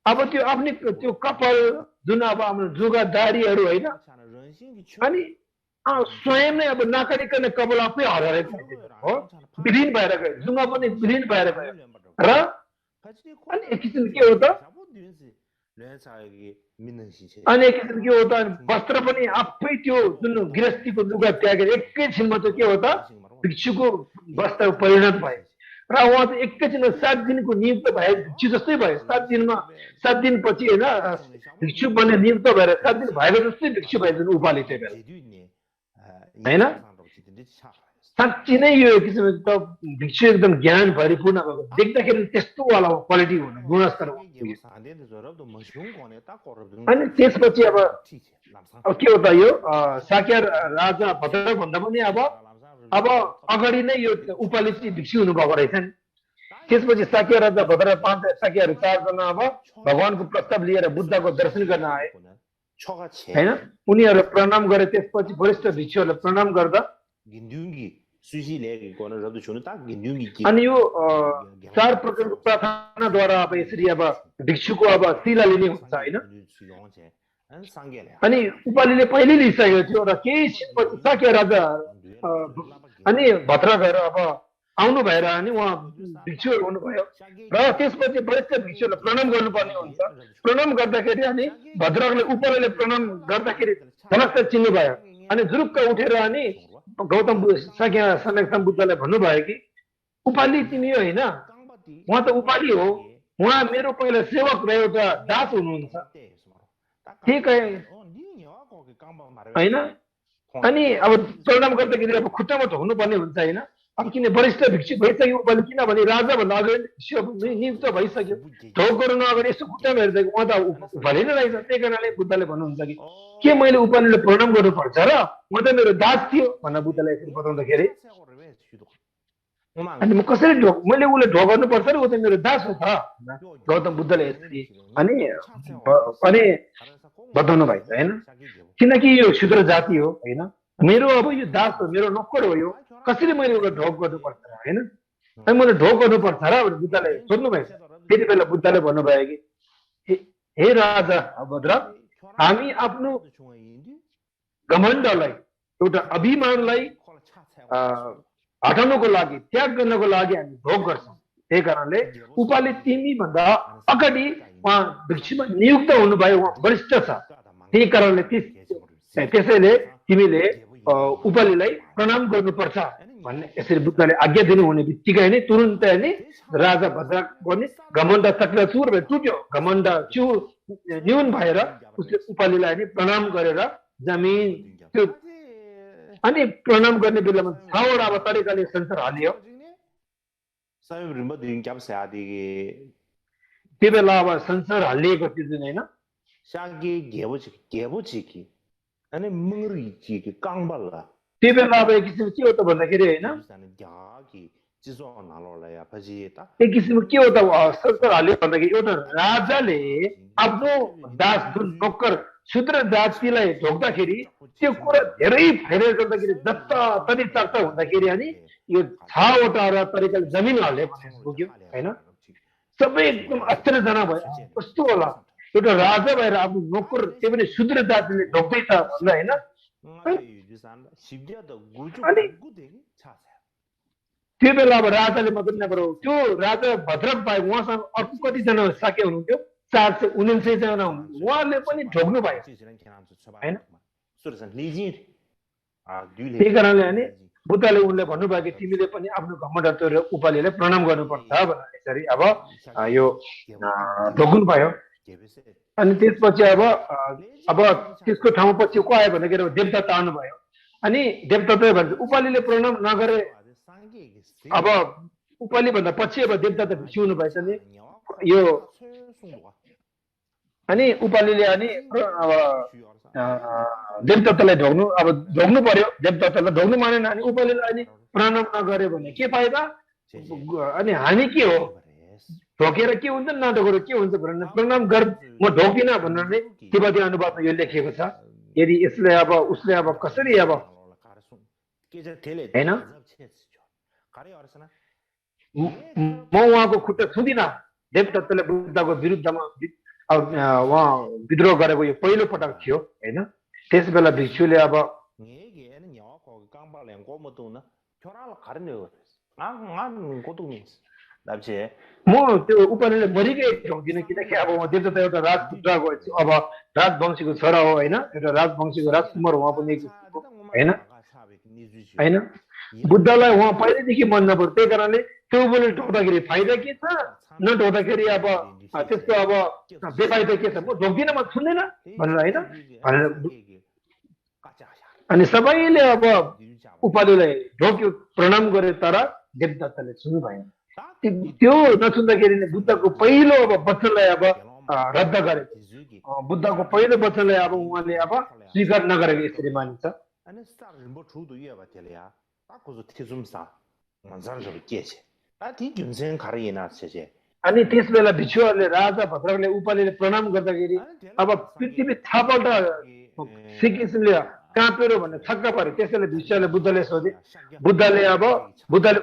अब त्यो आफ्नै त्यो कपाल जुन अब हाम्रो जुगा दारीहरू होइन अनि स्वयं नै अब नकारिकन कपाल आफै हराएर हो विलीन भएर गयो। जुगा पनि विलीन भएर गयो र अनि एक किसिम के हो त अनि एक किसिम के हो त वस्त्र पनि आफै त्यो जुन गृहस्थीको लुगा त्यागेर एकैछिनमा त के हो त भिक्षुको वस्त्र परिणत भयो र उहाँ चाहिँ एकैछिनमा 7 दिनको नियुक्त भए भिक्षु जस्तै भयो। 7 दिनपछि होइन भिक्षु बन्ने नियुक्त भएर 7 दिन भएको जस्तै भिक्षु भयो जुन उपाले त्यो बेला होइन। साँच्ची नै यो किसिमको त भिक्षु एकदम ज्ञान भरिपूर्ण भएको देख्दाखेरि त्यस्तो वाला क्वालिटी हुनु गुणस्तर। अनि त्यसपछि अब के हो त यो साक्य राजा भद्र भन्दा पनि अब अगाडि नै यो उपाले चाहिँ भिक्षु हुनुभएको रहेछ नि। त्यसपछि साक्य राजा भद्र 5 साक्यहरू 4 जना अब भगवानको प्रस्ताव लिएर बुद्धको दर्शन गर्न आए होइन। उनीहरू प्रणाम गरे। त्यसपछि वरिष्ठ भिक्षुहरूले प्रणाम गर्दा अनि यो 4 प्रकारको प्रार्थनाद्वारा अब यसरी अब भिक्षुको अब शिला लिने हुन्छ होइन। अनि उपालिले पहिले लिइसकेको थियो र केही पछि साक्य राजा अनि भद्र गएर अब आउनु भएर अनि उहाँ भिक्षुहरू हुनुभयो र त्यसपछि वरिष्ठ भिक्षुहरूले प्रणाम गर्नुपर्ने हुन्छ। प्रणाम गर्दाखेरि अनि भद्रले उपालिले प्रणाम गर्दाखेरि धनस्थ चिन्नु भयो अनि जुरुक्क उठेर अनि गौतम साक्य समेत बुद्धलाई भन्नुभयो कि उपाली तिमी हो होइन, उहाँ त उपाली हो, उहाँ मेरो पहिला सेवक र एउटा दास हुनुहुन्छ ठीक है होइन। अनि अब प्रणाम गर्दाखेरि अब खुट्टामा ढोक्नु पर्ने हुन्छ होइन। अब किन वरिष्ठ भिक्षु भइसक्यो उपाली, किनभने राजा भन्दा अगाडि नियुक्त भइसक्यो, ढोक गर्नु अगाडि यसो खुट्टामा हेर्दा उहाँ त उपाली नै रहेछ। त्यही कारणले बुद्धले भन्नुहुन्छ कि के मैले उपालिले प्रणाम गर्नुपर्छ र उहाँ त मेरो दास थियो भनेर बुद्धले यसरी बताउँदाखेरि अनि म कसरी मैले उसले ढोक गर्नुपर्छ र ऊ त मेरो दास हो त गौतम बुद्धले यसरी अनि बताउनु भएको छ होइन। किनकि यो शूद्र जाति हो होइन, मेरो अब यो दास हो, मेरो नोकर हो, यो कसरी मैले उसलाई ढोक गर्नुपर्छ होइन, अनि मैले ढोक गर्नुपर्छ र भनेर बुद्धले सोध्नु भएको छ। त्यति बेला बुद्धले भन्नुभयो कि हे राजा भद्र, हामी आफ्नो घमण्डलाई एउटा अभिमानलाई हटाउनको लागि त्याग गर्नको लागि हामी ढोक गर्छौँ। त्यही कारणले उपाले तिमी भन्दा अगाडि उहाँ भिक्षुमा नियुक्त हुनुभयो, उहाँ वरिष्ठ छ। त्यही कारणले त्यसैले तिमीले उपालिलाई प्रणाम गर्नुपर्छ भन्ने यसरी बुद्धले आज्ञा दिनुहुने बित्तिकै नै तुरुन्तै नि राजा भद्रको नि घमण्ड चक्रचूर टुट्यो, घमण्ड न्यून भएर उसले उपालिलाई नि प्रणाम गरेर जमिन त्यो अनि प्रणाम गर्ने बेलामा 6 वटा अब तरिकाले संसार हालियो। त्यो बेला अब संसार हालिएको थियो जुन होइन त्यो बेला अब एक किसिम के हो त भन्दाखेरि होइन एक किसिम के हो त संसार हाल्यो भन्दाखेरि एउटा राजाले आफ्नो दास जुन नोकर शूद्र जातिलाई ढोक्दाखेरि त्यो कुरा धेरै फैलिएर गर्दाखेरि जताततै चर्चा हुँदाखेरि अनि यो 6 वटा तरिकाले जमिन हाल्यो भने पुग्यो होइन। सबै एकदम आश्चर्यजना भयो, कस्तो होला एउटा राजा भएर आफ्नो नोकर त्यो पनि शूद्र जातिले ढोक्दैछ भन्दा होइन। अनि त्यो बेला अब राजाले मात्रै नगर त्यो राजा भद्रक पाए उहाँसँग अर्को कतिजना साक्य हुनुहुन्थ्यो 479 जना हुनुहुन्थ्यो, उहाँले पनि ढोक्नु भयो होइन। त्यही कारणले अनि बुद्धले उनले भन्नुभयो कि तिमीले पनि आफ्नो घमण्ड तोडेर उपालिलाई प्रणाम गर्नुपर्छ भनेर यसरी अब यो ढोक्नु भयो। अनि त्यसपछि अब त्यसको ठाउँमा पछि को आयो भन्दाखेरि देवदत्त आउनुभयो। अनि देवदत्तले भन्छ उपालिले प्रणाम नगरे अब उपालि भन्दा पछि अब देवदत्त भिक्षु हुनु भएछ नि यो अनि उपालिले अनि अब देवदत्तलाई ढोग्नु पर्यो देवदत्तलाई ढोग्नु मानेन अनि उपालिले अनि प्रणाम नगरे भने के फाइदा अनि हामी के हो ढोकेर के हुन्छ नढोकेर के हुन्छ भनेर प्रणाम गर म ढोकिन भनेर नै तिब्बती अनुवादमा यो लेखिएको छ यदि यसले अब उसले अब कसरी अब हैन म उहाँको खुट्टा छुदिनँ देवदत्तले बुद्धको विरुद्धमा अब उहाँ विद्रोह गरेको यो पहिलो पटक थियो हैन त्यस बेला भिक्षुले अब म त्यो उपालिले मरिकै ढोक्दिनँ किनकि अब उहाँ देवदत्त एउटा राजपुत्रको अब राजवंशीको छोरा हो हैन एउटा राजवंशीको राजकुमार उहाँ पनि हैन हैन बुद्धलाई उहाँ पहिल्यैदेखि मन नपर्यो त्यही कारणले त्यो बोले ढोक्दाखेरि फाइदा के छ नढोक्दाखेरि अब त्यसको अब बेफाइदा के छ म ढोक्दिनँ म छुन्दैन भनेर होइन भनेर अनि सबैले अब उपालिलाई ढोक्यो प्रणाम गरे तर देवदत्तले छुनु भएन त्यो नछुन्दाखेरि नै बुद्धको पहिलो अब वचनलाई अब रद्द गरे बुद्धको पहिलो वचनलाई अब उहाँले अब स्वीकार नगरेको यसरी मानिन्छ अनि त्यस बेला भिक्षुहरूले राजा भद्रकले उपालिले प्रणाम गर्दाखेरि अब पृथ्वी थापल्ट सिकिसले काँपेर भनेर छक्क पऱ्यो त्यसैले भिक्षुले बुद्धले सोधे बुद्धले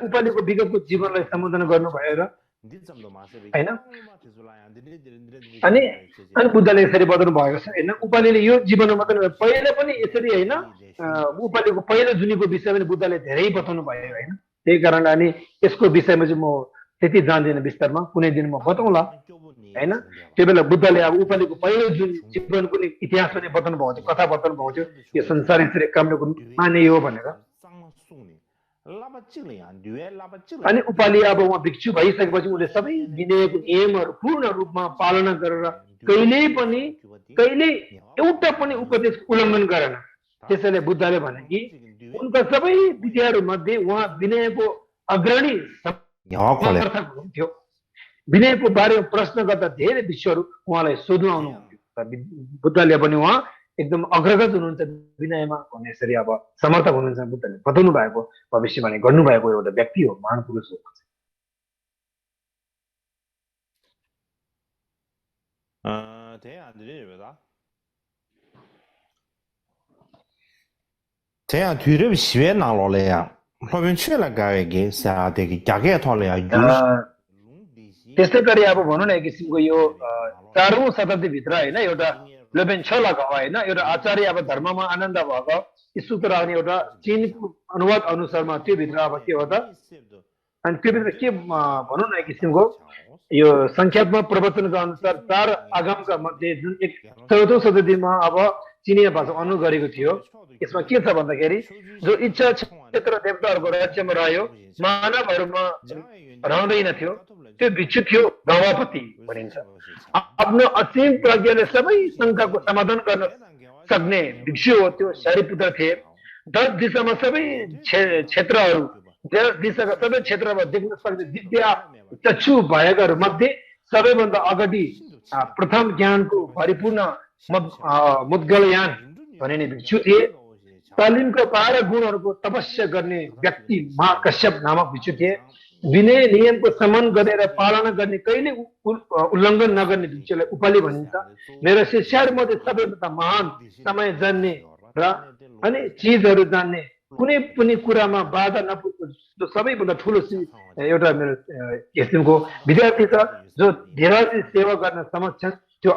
उपालिको विगतको जीवनलाई सम्बोधन गर्नुभयो र हैन अनि बुद्धले यसरी बताउनु भएको छ हैन उपालिले यो जीवनमा मात्र पहिले पनि यसरी हैन उपालिको पहिलो जुनीको विषय पनि बुद्धले धेरै बताउनु भयो हैन त्यही कारण अनि यसको विषयमा चाहिँ म त्यति जान्दिनँ विस्तारमा कुनै दिन म बताउँला हैन त्यो बेला बुद्धले अब उपालिको पहिलो जुन जीवनको इतिहास पनि बताउनु भएको थियो कथा बताउनु भएको थियो यो संसार यसरी कामले माने हो भनेर अनि उपालि अब उहाँ भिक्षु भइसकेपछि उनले सबै विनयको नियमहरू पूर्ण रूपमा पालना गरेर कहिले एउटा पनि उपदेश उल्लङ्घन गरेन त्यसैले बुद्धले भने कि उनका सबै विद्याहरू मध्ये उहाँ विनयको अग्रणी समर्थक हुनुहुन्थ्यो विनयको बारेमा प्रश्न गर्दा धेरै विषयहरू उहाँलाई सोध्नु आउनुहुन्थ्यो बुद्धले पनि उहाँ एकदम अग्रगत हुनुहुन्छ विनयमा भन्ने यसरी अब समर्थक हुनुहुन्छ बुद्धले बताउनु भएको भविष्यवाणी गर्नुभएको एउटा व्यक्ति हो महान पुरुष हो thế 뒤를 시외 나올래야 허빈 취라 가게 사대기 자게 털래야 त्यस्तै गरी अब भनौँ न एक किसिमको यो 4औं शताब्दी भित्र हैन एउटा लोबेन छलाको हैन एउटा आचार्य अब धर्ममा आनन्द भएको सूत्र आउने एउटा चीनको अनुवाद अनुसारमा त्यो भित्र अब के हो त अनि त्यो भित्र के भनौँ न एक किसिमको यो संख्यात्मक प्रवचनको अनुसार 4 आगमका मध्ये जुन 14औं शताब्दीमा अब चिनिया भाषा अनु गरेको थियो यसमा के छ भन्दाखेरि जो इच्छा क्षेत्र देवताहरूको राज्यमा रह्यो मानवहरूमा रहँदैन थियो त्यो भिक्षु थियो गवापति भनिन्छ आफ्नो असीम प्रज्ञाले सबै शङ्काको समाधान गर्न सक्ने भिक्षु हो त्यो शरीपुत्र थिए 10 दिशामा सबै क्षेत्रहरू 10 दिशाका सबै क्षेत्रमा देख्न सक्ने विद्या चक्षु भएकाहरू मध्ये सबैभन्दा अगाडि प्रथम ज्ञानको परिपूर्ण मुद्गलयान भनिने भिक्षु थिए तालिमका 12 गुणहरूको तपस्या गर्ने व्यक्ति महाकश्यप नामक भिक्षु थिए विनय नियमको सम्मान गरेर पालना गर्ने कहिले उल्लङ्घन नगर्ने भिक्षुलाई उपालि भनिन्छ मेरो शिष्यहरूमध्ये सबैभन्दा महान समय जान्ने र अनि चिजहरू जान्ने कुनै पनि कुरामा बाधा नपुग्ने सबैभन्दा ठुलो एउटा मेरो किसिमको विद्यार्थी छ जो धेरै सेवा गर्न समक्ष त्यो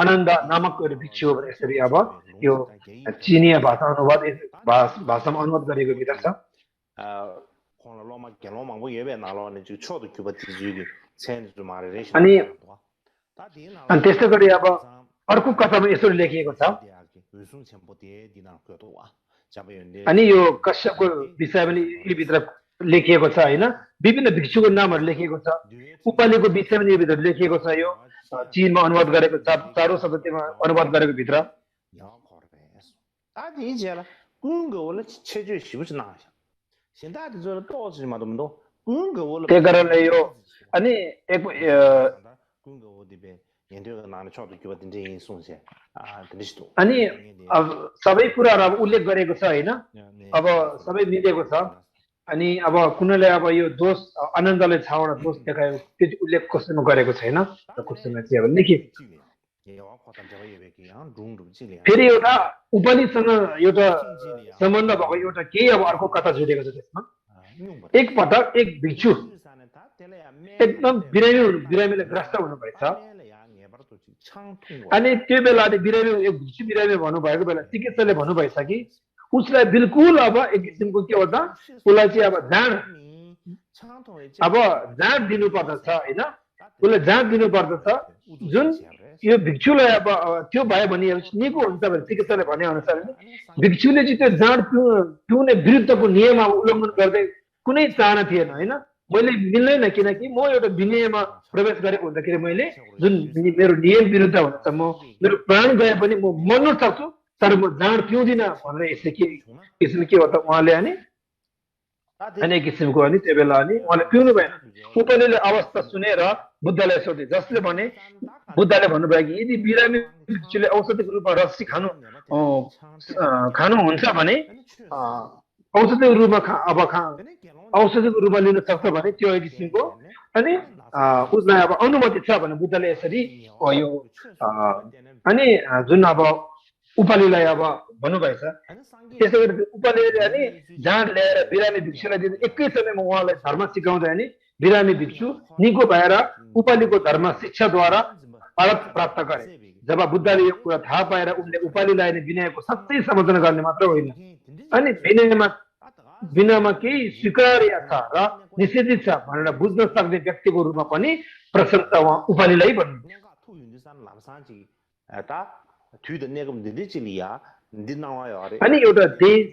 आनन्द नामक एउटा भिक्षु हो यसरी अब यो चिनिया भाषा अनुवाद भाषामा अनुवाद गरेको भित्र छ अनि त्यस्तै गरी अब अर्को कथामा यसरी लेखिएको छ अनि यो कश्यपको विषय पनि यो भित्र लेखिएको छ हैन विभिन्न भिक्षुको नामहरू लेखिएको छ उपालिको विषय पनि यो भित्र लेखिएको छ यो चीनमा अनुवाद गरेको छ 4औं शताब्दीमा अनुवाद गरेको भित्र कुंगवले 체제 시부지 나야.现在的这导致嘛，都कुंगवले त्यही कारणले यो अनि एक कुंगवले 연대가 나는 저도 교든 제 송세 아 드리시도 अनि अब सबै कुराहरु अब उल्लेख गरेको छ हैन अब सबै मिलेको छ अनि अब कुनैले अब यो दोष आनन्दले छाउडा दोष देखायो त्यो उल्लेख कसैमा गरेको छैन र कसैमा चाहिँ अब लेखिएको फेरि एउटा उपनिसँग एउटा सम्बन्ध भएको एउटा केही अब अर्को कथा जोडिएको छ त्यसमा एक पटक एक भिक्षु एकदम बिरामीले ग्रस्त हुनुभएछ अनि त्यो बेला बिरामी एक भिक्षु बिरामी भन्नुभएको बेला चिकित्सकले भन्नुभएछ कि उसलाई बिल्कुल अब एक किसिमको के हो त उसलाई चाहिँ अब जाँड दिनुपर्दछ हैन उसलाई जाँड दिनुपर्दछ जुन यो भिक्षुलाई अब त्यो भयो भने निको हुन्छ भने चिकित्सकले भने अनुसार भिक्षुले चाहिँ त्यो जाँड पिउने विरुद्धको नियम उल्लङ्घन गर्दै कुनै चाहना थिएन हैन मैले मिल्दैन किनकि म एउटा विनयमा प्रवेश गरेको हुँदाखेरि मैले जुन मेरो नियम विरुद्ध हुन्छ म मेरो प्राण गए पनि म मर्न सक्छु तर म जाँड पिउँदिन भनेर यसले के हो त उहाँले अनि अनेक किसिमको अनि त्यो बेला अनि उहाँले पिउनु भएन उपनिले अवस्था सुनेर बुद्धलाई सोधे जसले भने बुद्धले भन्नुभयो कि यदि बिरामी भिक्षुले औषधिको रूपमा रक्सी खानु हुन्छ भने औषधिको रूपमा औषधिको रूपमा लिन सक्छ भने त्यो एक किसिमको अनि उसलाई अब अनुमति छ भने बुद्धले यसरी यो अनि जुन अब उपालिलाई अब भन्नुभएछ त्यसै गरी उपालिले अनि जाँड ल्याएर बिरामी भिक्षुलाई दिँदा एकै समयमा उहाँलाई धर्म सिकाउँदै अनि बिरामी भिक्षु निको भएर उपालिको धर्म शिक्षाद्वारा पारत प्राप्त गरे जब बुद्धले यो कुरा थाहा पाएर उनले उपालिलाई नै विनयको सच्चै समर्थन गर्ने मात्र होइन अनि विनयमा केही स्वीकार्य छ र निषेधित छ भनेर बुझ्न सक्ने व्यक्तिको रूपमा पनि प्रशंसा उहाँ उपालिलाई भन्नु अनि एउटा देश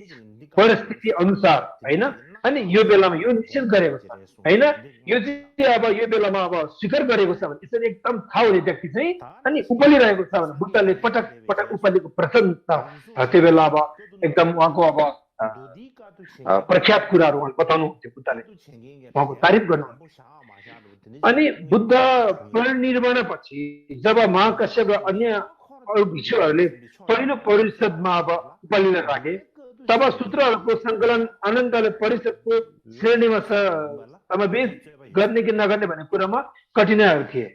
परिस्थिति अनुसार हैन अनि यो बेलामा यो निषेध गरेको छ हैन यो चाहिँ अब यो बेलामा अब स्वीकार गरेको छ भने यसरी एकदम थाहा हुने व्यक्ति चाहिँ अनि उपालिरहेको छ भने बुद्धले पटक पटक उपालिको प्रशंसा त्यो बेला अब एकदम उहाँको अब प्रख्यात कुराहरू उहाँले बताउनु हुन्थ्यो बुद्धले उहाँको तारिफ गर्नु अनि बुद्ध परिनिर्वाण पछि जब महाकश्यप र अन्य अरू भिक्षुहरूले पहिलो परिषदमा अब उपालिलाई राखे तब सूत्रहरूको सङ्कलन अनन्तले परिषदको श्रेणीमा समावेश गर्ने कि नगर्ने भन्ने कुरामा कठिनाइहरू थिए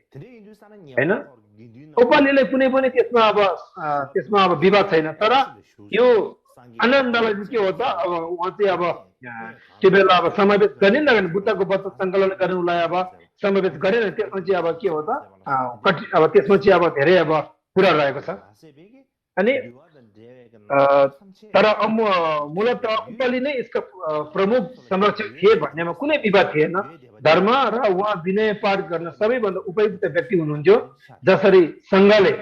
हैन उपालिले कुनै पनि त्यसमा अब विवाद छैन तर यो आनन्दलाई के हो त अब उहाँ चाहिँ अब त्यो बेला अब समावेश गर्ने नगर्ने बुद्धको वचन सङ्कलन गर्नुलाई अब समावेश गरेन त्यसमा चाहिँ अब के हो त अब त्यसमा चाहिँ अब धेरै अब कुरा रहेको छ अनि तर मूलत उपालि नै यसका प्रमुख संरक्षक थिए भन्नेमा कुनै विवाद थिएन धर्म र उहाँ विनय पाठ गर्न सबैभन्दा उपयुक्त व्यक्ति हुनुहुन्थ्यो जसरी सङ्घले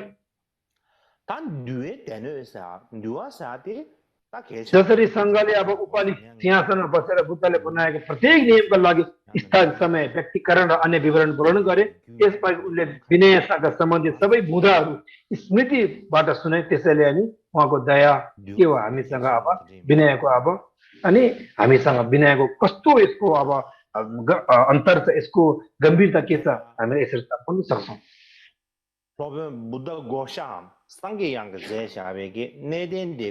जसरी सङ्घले अब उपालि सिंहासनमा बसेर बुद्धले बनाएको प्रत्येक नियमका लागि स्थान समय व्यक्तिकरण र अन्य विवरण वर्णन गरे यसबाहेक उनले विनयसँग सम्बन्धित सबै मुद्दाहरू स्मृतिबाट सुने त्यसैले अनि उहाँको दया के हो हामीसँग अब विनयको अब अनि हामीसँग विनयको कस्तो यसको अब अन्तर छ यसको गम्भीरता के छ हामीले यसरी थाहा पाउन सक्छौँ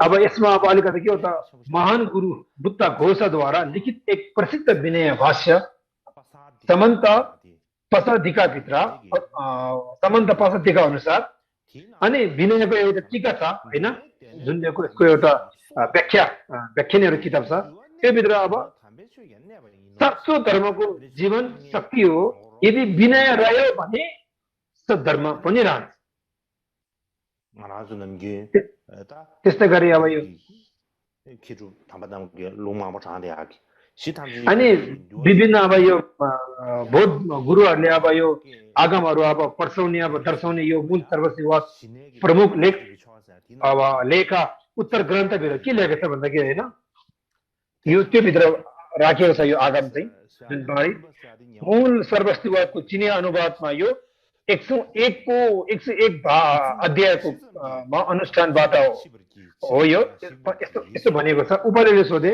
अब यसमा अब अलिकति के हो त महान गुरु बुद्ध घोषद्वारा लिखित एक प्रसिद्ध विनय भाष्य समन्त पसदिकाभित्र समन्त पसदिका अनुसार अनि विनयको एउटा टीका छ हैन जुन यसको एउटा व्याख्यानहरू किताब छ त्यो भित्र अब साँचो धर्मको जीवन शक्ति हो यदि विनय रह्यो भने सद्धर्म पनि रहन्छ त्यस्तै गरी अब यो अनि विभिन्न अब यो बौद्ध गुरुहरूले अब यो आगमहरू अब पर्साउने अब दर्शाउने यो मूल सर्वस्व प्रमुख लेखा उत्तर ग्रन्थभित्र के लेखेको छ भन्दाखेरि होइन यो त्यो भित्र राखेको छ यो आगम चाहिँ जुन मूल सर्वस्तिवादको चिनिया अनुवादमा यो 101 अध्यायको अनुष्ठानबाट हो यो यस्तो यस्तो भनेको छ। उपालिले सोधे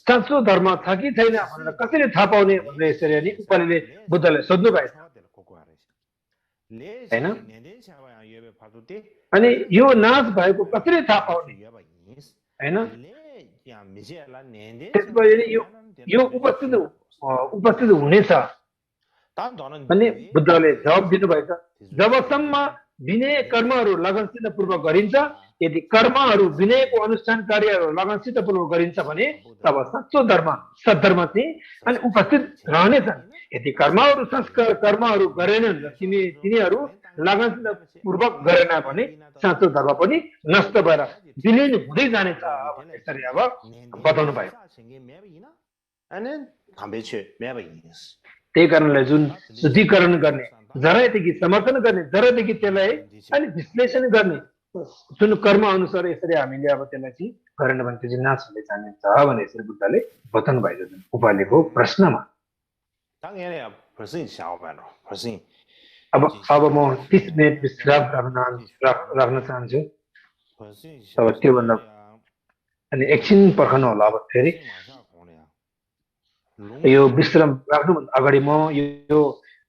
साँचो धर्म छ कि छैन भनेर कसरी थाहा पाउने भनेर यसरी अनि उपालिले बुद्धलाई सोध्नु भएछ होइन। अनि यो नाश भएको कसरी थाहा पाउने होइन। त्यसपछि यो उपस्थित हुनेछ अनि बुद्धले जवाब दिनुभएछ, जबसम्म विनय कर्महरू लगनसितपूर्वक गरिन्छ, यदि कर्महरू विनयको अनुष्ठान कार्यहरू लगनसितपूर्वक गरिन्छ भने तब साँचो धर्म सद्धर्म चाहिँ अनि उपस्थित रहनेछन्। यदि कर्महरू संस्कार कर्महरू गरेनन् र तिनीहरू लगनसितपूर्वक गरेन भने साँचो धर्म पनि नष्ट भएर विलीन हुँदै जानेछ भन्ने यसरी अब बताउनु भयो। त्यही कारणले जुन शुद्धिकरण गर्ने, जरादेखि समर्थन गर्ने, जरादेखि त्यसलाई अनि विश्लेषण गर्ने जुन कर्म अनुसार यसरी हामीले अब त्यसलाई चाहिँ गरेन भने त्यो चाहिँ नाश हुँदै जानेछ भने यसरी बुद्धले बताउनु भएको जुन उपालिको प्रश्नमा। अब म 30 मिनट विश्राम राख्न चाहन्छु। अब त्योभन्दा अनि एकछिन पर्खनु होला। अब फेरि यो विश्राम राख्नुभन्दा अगाडि म यो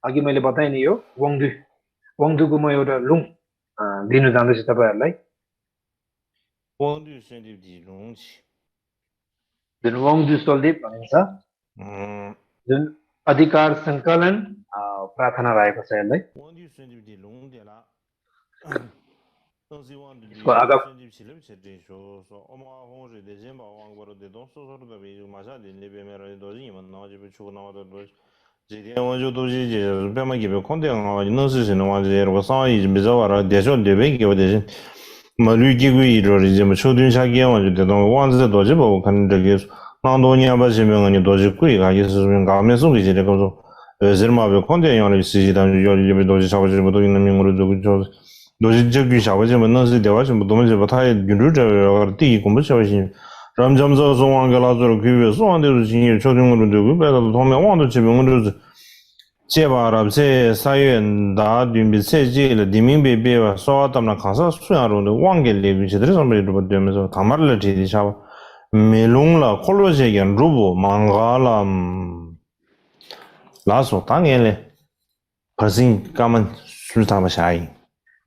अघि मैले बताएँ नि यो वाङदुको म एउटा लुङ दिनु जाँदैछु तपाईँहरूलाई। जुन वाङदु सोल्दिप भनिन्छ, जुन अधिकार सङ्कलन प्रार्थना रहेको छ यसलाई। यसको अगाडि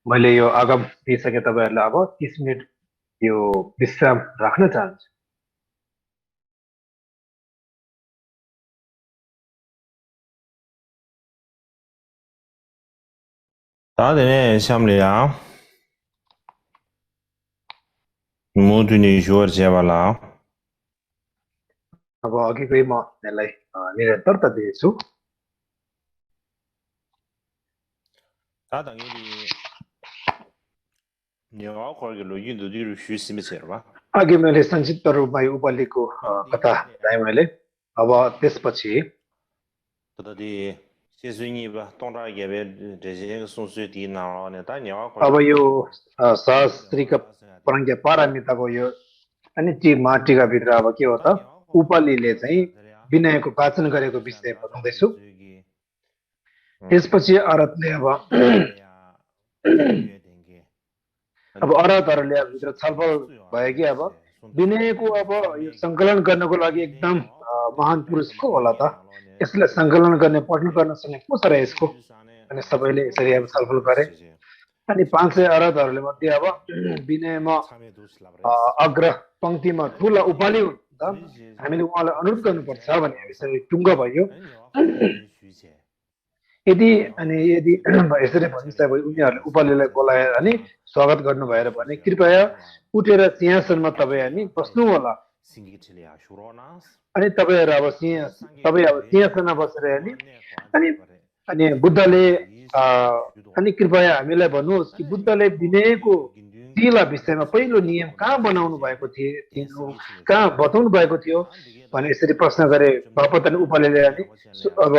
मैले यो आगम दिइसकेँ तपाईँहरूलाई। अब 30 मिनट यो विश्राम राख्न चाहन्छु। अब अघिकै म यसलाई निरन्तरता दिएछु। अघि मैले संक्षिप्त रूपमा यो उपालिको कथा बताएँ मैले। अब त्यसपछि अब यो सहस्त्रीका प्रज्ञा पारमिताको यो अनि टिकाभित्र अब के हो त, उपालिले चाहिँ विनयको वाचन गरेको विषय बताउँदैछु। त्यसपछि अरहतले अब अरहतहरूले भित्र छलफल भयो कि अब विनयको अब यो सङ्कलन गर्नको लागि एकदम महान पुरुष को होला त, यसलाई सङ्कलन गर्ने पठन गर्न सक्ने को छ र यसको, अनि सबैले यसरी अब छलफल गरे। अनि 500 अरहतहरूले मध्ये अब विनयमा अग्र पंक्तिमा ठुला उपालि हुन्छ, हामीले उहाँलाई अनुरोध गर्नुपर्छ भने यसरी टुङ्ग भयो। यदि यसरी भनिन्छ उनीहरूले उपालिलाई बोलाएर अनि स्वागत गर्नु भएर भने कृपया उठेर सिंहासनमा तपाईँ अनि बस्नु होला। अनि तपाईँहरू अब सिंहासनमा बसेर अनि बुद्धले अनि कृपया हामीलाई भन्नुहोस् कि बुद्धले विनयको शीला विषयमा पहिलो नियम कहाँ बनाउनु भएको थियो, कहाँ बताउनु भएको थियो भने यसरी प्रश्न गरे बापत। अनि उपालिले अनि अब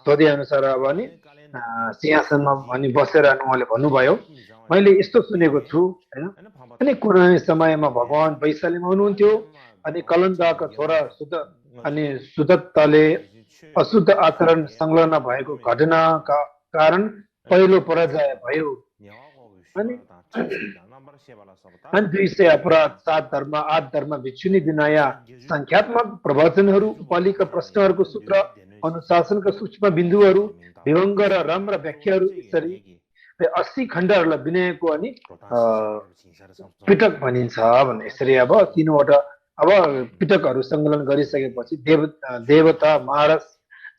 सोधे अनुसार अब अनि सिंहासनमा अनि बसेर अनि उहाँले भन्नुभयो, मैले यस्तो सुनेको छु होइन, अनि कुनै समयमा भगवान वैशालीमा हुनुहुन्थ्यो अनि कलन्दाका छोरा सुदत्तले अशुद्ध आचरण संलग्न भएको घटनाका कारण पहिलो पराजय भयो। अनि अनि 200 अपराध 7 धर्म 8 धर्म भिक्षुनी विनय संख्यात्मक प्रवचनहरू उपालिका प्रश्नहरूको सूत्र अनुशासनका सूक्ष्म बिन्दुहरू विभङ्ग र राम्रा व्याख्याहरू यसरी 80 खण्डहरूलाई विनयको अनि पिटक भनिन्छ भन्ने यसरी अब तीनवटा अब पिटकहरू सङ्कलन गरिसकेपछि देवता महाराज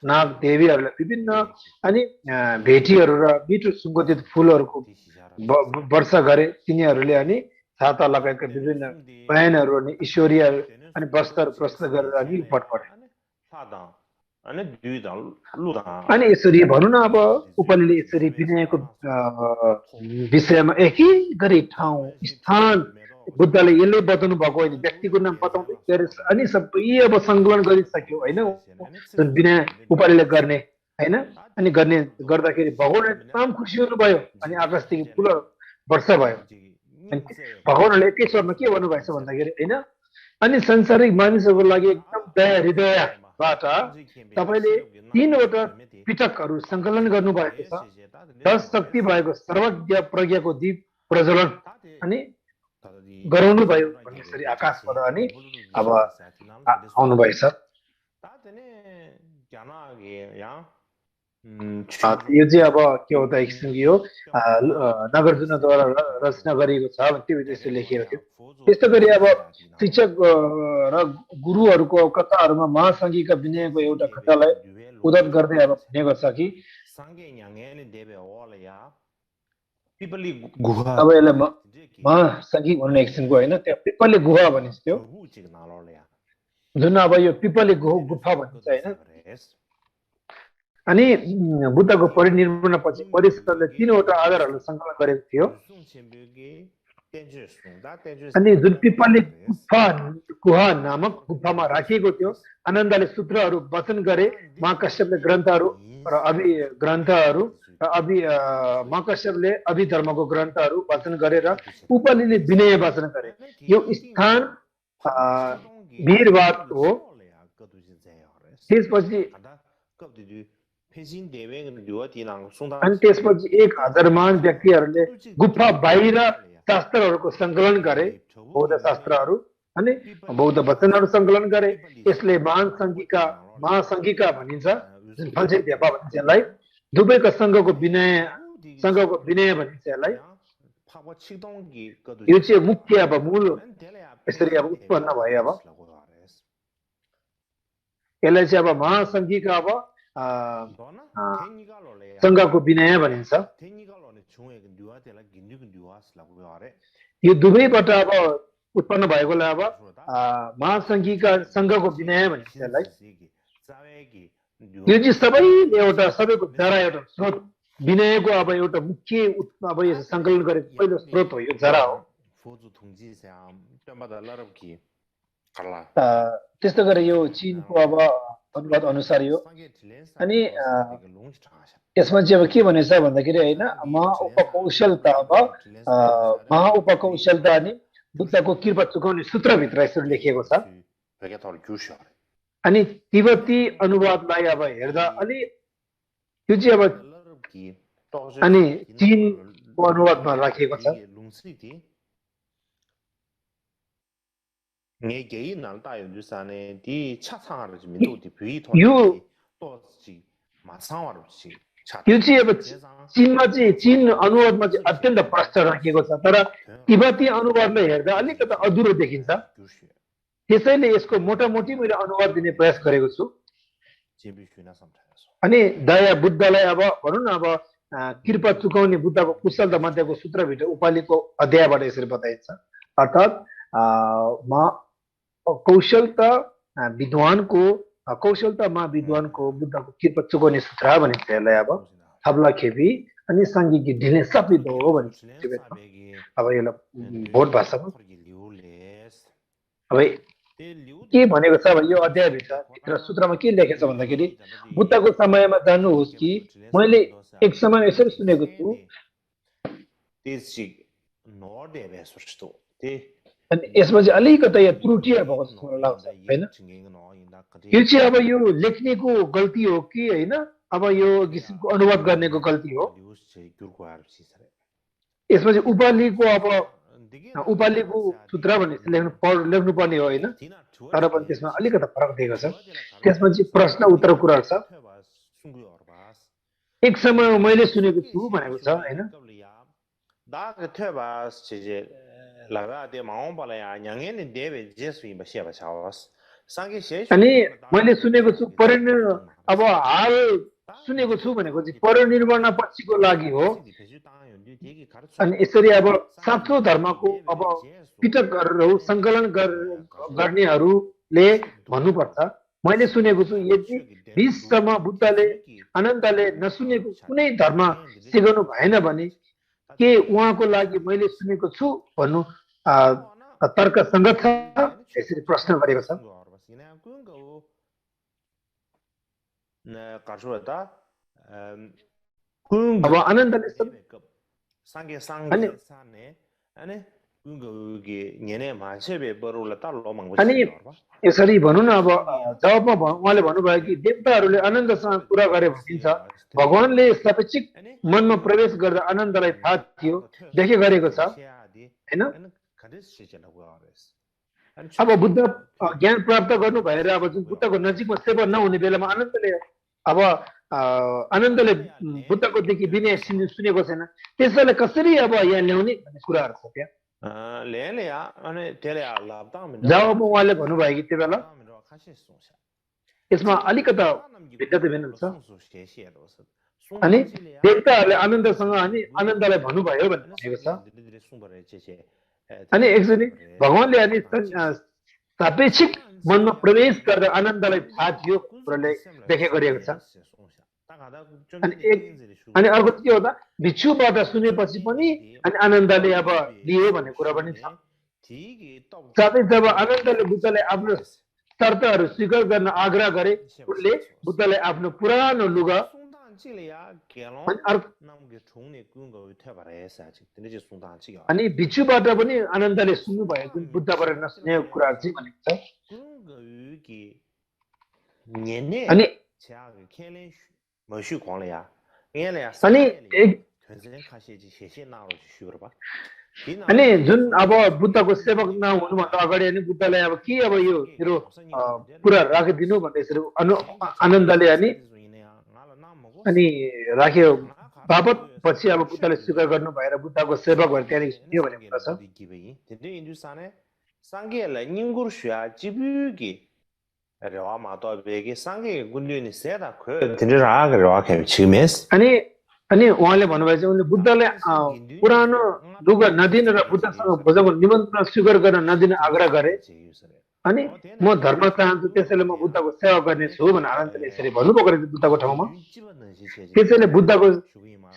नाग देवीहरूलाई विभिन्न अनि भेटीहरू र मिठो सुगन्धित फुलहरूको वर्षा गरे तिनीहरूले अनि छाता लगाएका विभिन्न बयानहरू अनि ईश्वरीय अनि वस्त्रहरू प्रश्न गरेर अनि पटपटे अनि यसरी भनौँ न अब उपनिले यसरी विनयको विषयमा एकै गरी ठाउँ स्थान बुद्धले यसले बताउनु भएको होइन व्यक्तिको नाम बताउँदै गरे अनि सबै अब सङ्कलन गरिसक्यो होइन जुन विनय उपनिले गर्ने होइन अनि गर्ने गर्दाखेरि भगवान एकदम खुसी हुनुभयो अनि आकाशदेखि फुल वर्षा भयो अनि भगवानले एकै स्वरमा के भन्नुभएछ भन्दाखेरि होइन अनि संसारिक मानिसहरूको लागि एकदम दया हृदयबाट तपाईँले 3वटा पिटकहरू सङ्कलन गर्नुभएको छ 10 शक्ति भएको सर्वज्ञ प्रज्ञाको दीप प्रज्वलन अनि गराउनु भयो भन्ने यसरी आकाशबाट अनि अब आउनुभएछ यो चाहिँ अब के हो त एक किसिमको यो नागार्जुनद्वारा रचना गरिएको छ त्यो त्यसो लेखिएको थियो त्यस्तो गरी अब शिक्षक र गुरुहरूको कथाहरूमा महासङ्घीका विनयको एउटा कथालाई उद्धत गर्दै अब भनेको छ कि अब यसलाई महासङ्घी भन्ने एक किसिमको होइन त्यो पिपली गुहा भनिन्छ त्यो जुन अब यो पिपली गुफा भनिन्छ होइन अनि बुद्धको परिनिर्वाणपछि परिषदले 3वटा आधारहरू सङ्कलन गरेको थियो अनि जुन पिपली गुहा नामक गुफामा राखिएको थियो आनन्दले सूत्रहरू वचन गरे महाकश्यपले ग्रन्थहरू र महाकश्यपले अभिधर्मको ग्रन्थहरू वाचन गरेर उपनिले विनय वाचन गरे यो स्थान वीरवाद हो त्यसपछि अनि त्यसपछि 1000 महान व्यक्तिहरूले गुफा बाहिर शास्त्रहरूको सङ्कलन गरे बौद्ध शास्त्रहरू अनि बौद्ध वचनहरू सङ्कलन गरे यसले महासङ्घिका भनिन्छ जुन फल्से व्यापा भनिन्छ यसलाई दुवैको सङ्घको विनय भनिन्छ यसलाई यो चाहिँ मुख्य अब मूल यसरी अब उत्पन्न भयो अब यसलाई चाहिँ अब महासङ्घिका अब सङ्घको विनय भनिन्छ यो दुवैबाट अब उत्पन्न भएकोलाई अब महासङ्घिका सङ्घको विनय भनिन्छ यसलाई यो चाहिँ सबैको जरा एउटा स्रोत विनयको अब एउटा मुख्य अब यो सङ्कलन गरेको पहिलो स्रोत हो यो जरा हो त्यस्तो गरेर यो चीनको अब अनुवाद अनुसार यो अनि यसमा चाहिँ अब के भनेछ भन्दाखेरि होइन महाउपकौशलता अनि बुद्धको कृपा चुकाउने सूत्रभित्र यसरी लेखिएको छ अनि तिब्बती अनुवादलाई अब हेर्दा अलि यो चाहिँ अब अनि चीनको अनुवादमा राखिएको छ यो चाहिँ अब चीनमा चाहिँ चीन अनुवादमा चाहिँ अत्यन्त प्रष्ट राखिएको छ तर तिब्बती अनुवादलाई हेर्दा अलिकति अधुरो देखिन्छ त्यसैले यसको मोटामोटी मैले अनुवाद दिने प्रयास गरेको छु अनि दया बुद्धलाई अब भनौँ न अब कृपा चुकाउने बुद्धको कुशलता मध्येको सूत्रभित्र उपालिको अध्यायबाट यसरी बताइन्छ अर्थात् कौशलतामा विद्वानको बुद्धको कृपा चुकाउने सूत्र भनिन्छ यसलाई अब थप्ला खेपी अनि साङ्गीकी ढिले सपित हो भनिन्छ अब यसलाई भोट भाषामा अब के भनेको छ अब यो अध्यायभित्र सूत्रमा के लेखेको छ भन्दाखेरि बुद्धको समयमा जान्नुहोस् कि मैले एक समय यसरी सुनेको छु अनि यसमा चाहिँ अलिकति यहाँ त्रुटिहरू भएको जस्तो मलाई लाग्छ होइन यो चाहिँ अब यो लेख्नेको गल्ती हो कि होइन अब यो किसिमको अनुवाद गर्नेको गल्ती हो यसमा चाहिँ उपालिको अब उपालिको सूत्र भन्ने लेख्नु पर्ने हो होइन, तर पनि त्यसमा अलिकति फरक दिएको छ। त्यसमा चाहिँ प्रश्न उत्तर कुराहरू छ। एक समयमा मैले सुनेको छु भनेको छ होइन। अनि मैले सुनेको छु अब हाल सुनेको छु भनेको चाहिँ परिनिर्वाण पछिको लागि हो। अनि यसरी अब साँचो धर्मको अब पिटकहरू सङ्कलन गर्नेहरूले भन्नुपर्छ। मैले सुनेको छु यदि 20 सम्म बुद्धले अनन्तले नसुनेको कुनै धर्म सिकाउनु भएन भने के उहाँको लागि मैले सुनेको छु भन्नु तर्कसङ्गत छ? यसरी प्रश्न गरेको छ। अब अनन्तले अनि यसरी भनौँ न, अब जवाबमा उहाँले भन्नुभयो कि देवताहरूले अनन्तसँग कुरा गरे भनिन्छ। भगवानले सापेक्षिक मनमा प्रवेश गर्दा आनन्दलाई थाहा थियो, देखे गरेको छ होइन। अब बुद्ध ज्ञान प्राप्त गर्नु भएर अब जुन बुद्धको नजिकमा सेवा नहुने बेलामा आनन्दले बुद्धको देखि विनय सुनेको छैन, त्यसैलाई कसरी अब यहाँ ल्याउने भन्ने कुराहरू छ त्यहाँ। जवाबमा उहाँले भन्नुभयो कि त्यो बेला यसमा अलिकता भिन्नता भिन्न छ। अनि देवताहरूले आनन्दसँग अनि आनन्दलाई भन्नुभयो भनेको छ। अनि एकचोटि भगवानले अनि सापेक्षिक मनमा प्रवेश गर्दा आनन्दलाई थाहा थियो कुराले देखे गरिएको छ। अनि अर्को के हो त, भिक्षुबाट सुनेपछि पनि अनि आनन्दले अब लियो भन्ने कुरा पनि छ। साथै जब आनन्दले बुद्धले आफ्नो शर्तहरू स्वीकार गर्न आग्रह गरे, उनले बुद्धलाई आफ्नो पुरानो लुगा अनि भिक्षुबाट पनि आनन्दले सुन्नुभयो जुन बुद्धबाट नसुनेको कुराहरू चाहिँ भनेको छ। अनि अनि जुन अब बुद्धको सेवक नहुनुभन्दा अगाडि अनि बुद्धलाई अब के अब यो मेरो कुरा राखिदिनु भन्दै यसरी आनन्दले अनि राख्यो बापत पछि अब बुद्धले स्वीकार गर्नु भएर बुद्धको सेवक भएर त्यहाँदेखि सुन्यो भन्ने कुरा छ। अनि उहाँले भन्नुभएको छ उनले बुद्धले पुरानो लुगा नदिन र बुद्धसँग भोजनको निमन्त्रण स्वीकार गर्न नदिन आग्रह गरे। अनि म धर्म चाहन्छु त्यसैले म बुद्धको सेवा गर्नेछु भनेर आनन्दले यसरी भन्नुभएको रहेछ बुद्धको ठाउँमा। त्यसैले बुद्धको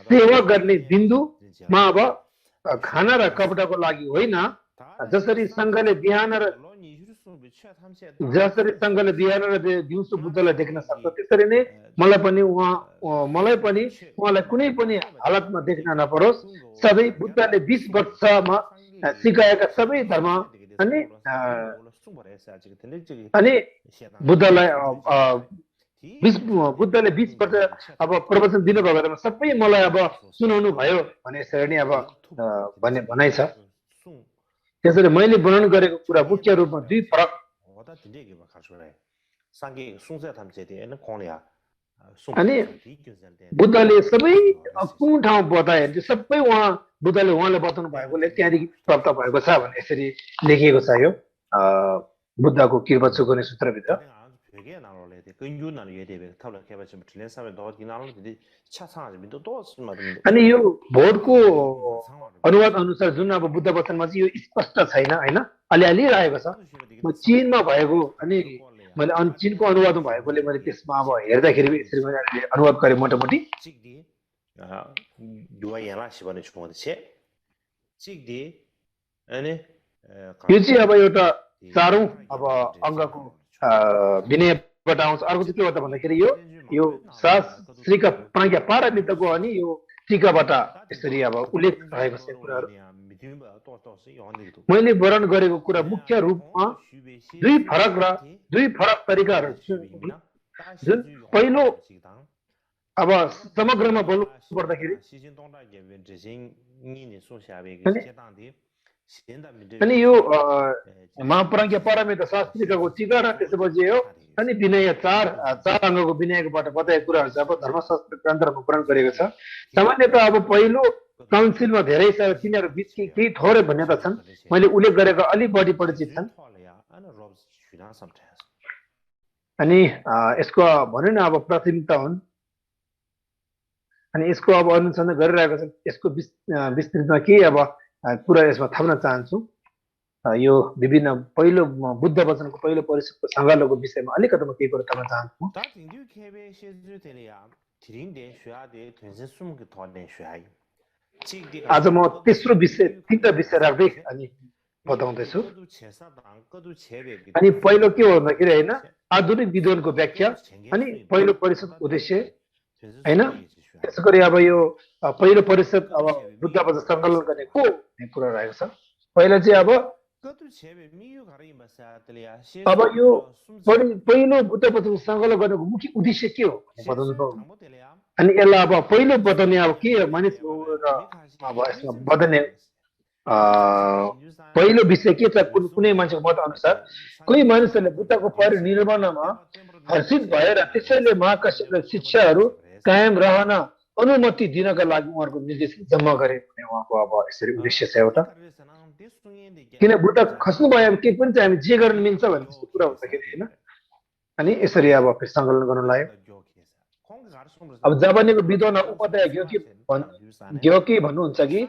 सेवा गर्ने बिन्दुमा अब खाना र कपडाको लागि होइन, जसरी सङ्घले बिहान र दिउँसो बुद्धलाई देख्न सक्छ त्यसरी नै मलाई पनि उहाँलाई कुनै पनि हालतमा देख्न नपरोस्। सबै बुद्धले 20 वर्षमा सिकाएका सबै धर्म अनि बुद्धले 20 वर्ष अब प्रवचन दिनुभयो भने सबै मलाई अब सुनाउनु भयो भने यसरी नै अब भन्ने भनाइ छ। त्यसरी मैले वर्णन गरेको कुरा मुख्य रूपमा दुई फरक अनि बुद्धले सबै कुन ठाउँ बताए सबै बुद्धले उहाँले बताउनु भएकोले त्यहाँदेखि प्राप्त भएको छ भने यसरी लेखिएको छ यो बुद्धको कृपा चुकाउने सूत्रभित्र। अनि यो भोटको अनुवाद अनुसार जुन अब बुद्ध वचनमा चाहिँ यो स्पष्ट छैन होइन, अलिअलि रहेको छ। म चीनमा भएको अनि मैले चीनको अनुवादमा भएकोले मैले त्यसमा अब हेर्दाखेरि यसरी मैले अनुवाद गरेँ मोटामोटी। यो चाहिँ अब एउटा चारौं अब अङ्गको विनयबाट आउँछ। अर्को चाहिँ के हो त भन्दाखेरि यो शास्त्रीका प्राज्ञा पारमितको अनि यो टीकाबाट यसरी अब उल्लेख रहेको छ कुराहरू। मैले वर्णन गरेको कुरा मुख्य रूपमा दुई फरक तरिकाहरू जुन पहिलो अब समग्रमा बोल्नु पर्दाखेरि अनि यो महाप्राज्ञ परमेत शास्त्रीको टीका र त्यसपछि हो अनि विनय चार अङ्गको विनयकोबाट बताएको कुराहरू चाहिँ अब धर्मशास्त्र ग्रन्थहरूमा वर्णन गरेको छ। सामान्यतः अब पहिलो काउन्सिलमा धेरै छ, तिनीहरू बिच केही थोरै भन्ने त छन्, मैले उल्लेख गरेको अलि बढी परिचित छन्। अनि यसको भनौँ न अब प्राथमिकता हुन् अनि यसको अब अनुसन्धान गरिरहेको छ। यसको विस्तृतमा केही अब कुरा यसमा थप्न चाहन्छु। यो विभिन्न पहिलो बुद्ध वचनको पहिलो परिषदको सङ्गालोको विषयमा अलिकति म केही कुरा थप्न चाहन्छु। आज म तेस्रो विषय तीनटा विषय राख्दै अनि बताउँदैछु। अनि पहिलो के हो भन्दाखेरि होइन आधुनिक विद्वानको व्याख्या अनि पहिलो परिषद उद्देश्य होइन। त्यसै गरी अब यो पहिलो परिषद अब बुद्ध वचन सङ्कलन गर्ने को भन्ने कुरा रहेको छ। पहिला चाहिँ अब यो पहिलो बुद्ध वचन सङ्कलन गर्नुको मुख्य उद्देश्य के हो बताउनु पाउनु। अनि यसलाई अब पहिलो बताउने अब के मानिस अब यसमा बताउने पहिलो विषय के छ कुनै मान्छेको मत अनुसार कोही मानिसहरूले बुद्धको परिनिर्वाणमा हर्षित भएर त्यसैले महाकाश्यपलाई शिक्षाहरू कायम रहन अनुमति दिनका लागि उहाँहरूको निर्देश जम्मा गरे भन्ने उहाँको अब यसरी उद्देश्य छ एउटा। किन बुद्ध खस्नु भयो के पनि चाहिँ हामी जे गर्न मिल्छ भन्ने त्यस्तो कुरा हुँदाखेरि होइन। अनि यसरी अब सङ्कलन गर्नु लाग्यो। अब जापानीको विद्वान उपाध्याय ग्योकी भन्नुहुन्छ कि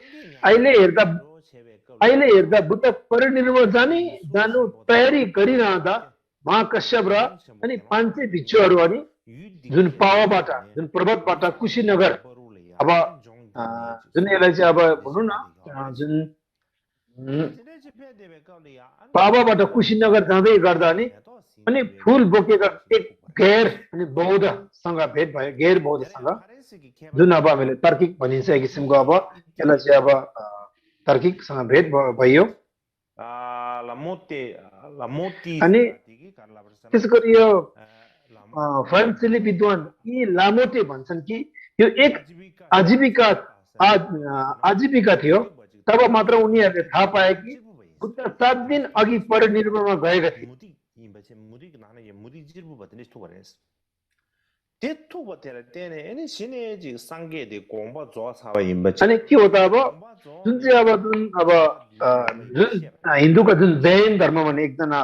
अहिले हेर्दा बुद्ध परिनिर्वाण जानु तयारी गरिरहँदा महाकश्यप र अनि 500 भिक्षुहरू अनि जुन पावाबाट जुन पर्वतबाट कुशीनगर अब जुन यसलाई चाहिँ अब भनौँ न जुन पावाबाट कुशीनगर जाँदै गर्दा अनि फुल बोकेका एक गैर अनि बौद्धसँग भेट भयो। गैर बौद्धसँग जुन अब हामीले तार्किक भनिन्छ एक किसिमको अब यसलाई चाहिँ अब तार्किकसँग भेट भयो। अनि त्यसै गरी यो फ्रान्सेली विद्वान यी लामोटे भन्छन् कि यो एक आजीविका थियो। तब मात्र उनीहरूले थाहा पाए कि बुद्ध 7 दिन अघि परिनिर्वाणमा गएका थिए। अनि के हो त अब जुन चाहिँ अब जुन हिन्दूका जुन जैन धर्म भन्ने एकजना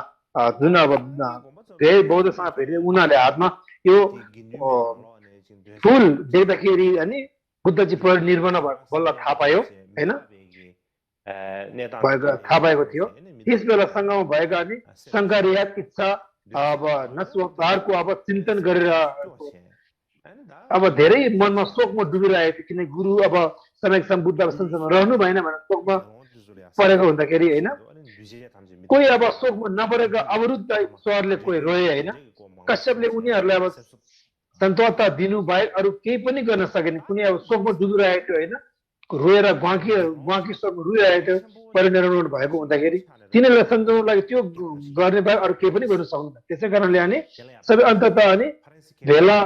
जुन अब गैर बौद्धसँग भेटे उनीहरूले हातमा यो फुल देख्दाखेरि अनि बुद्धजी परिनिर्वाण बल्ल थाहा पायो होइन थाहा पाएको थियो। त्यस बेला सङ्घमा भएका अनि शङ्करियात इच्छा अब नस्वकारको अब चिन्तन गरेर अब धेरै मनमा शोकमा डुबिरहेको थियो। किनकि गुरु अब समयसम्म बुद्ध संसारमा रहनु भएन भनेर शोकमा परेको हुँदाखेरि होइन कोही अब शोकमा नपरेको अवरुद्ध स्वरले कोही रोए होइन। कश्यपले उनीहरूलाई अब सन्तोषता दिनु बाहेक अरू केही पनि गर्न सकेन। कुनै अब शोकमा डुबिरहेको थियो होइन रोएर गुवाकी शोकमा रोइरहेको थियो परिनिर्वाण भएको हुँदाखेरि तिनीहरूलाई सम्झाउनु लागि त्यो गर्ने बाहेक अरू केही पनि गर्नु सक्दैन। त्यसै कारणले अनि सबै अन्ततः अनि भेला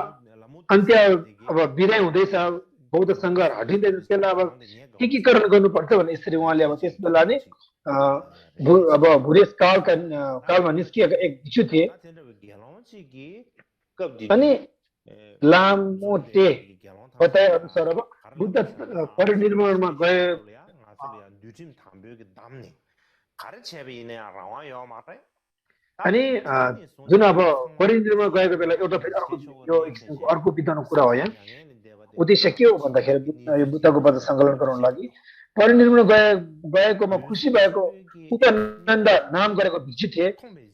अन्त्य अब विदाय हुँदैछ बौद्ध सङ्घ हटिँदैछ त्यसलाई अब एकीकरण गर्नुपर्छ भने यसरी उहाँले अब त्यस बेला नि अब भुरेश कालमा निस्किएका एक भिक्षु थिए। अनि लामोटे बताए अनुसार अब बुद्ध परिनिर्वाणमा गए अनि जुन अब परिनिर्वाण गएको बेला एउटा फेरि अर्को विद्वानको कुरा हो। यहाँ उद्देश्य के हो भन्दाखेरि यो बुद्धको वचन सङ्कलन गराउनको लागि परिनिर्वाण गएकोमा खुसी भएको उपनन्द नाम गरेको भिक्षु थिए।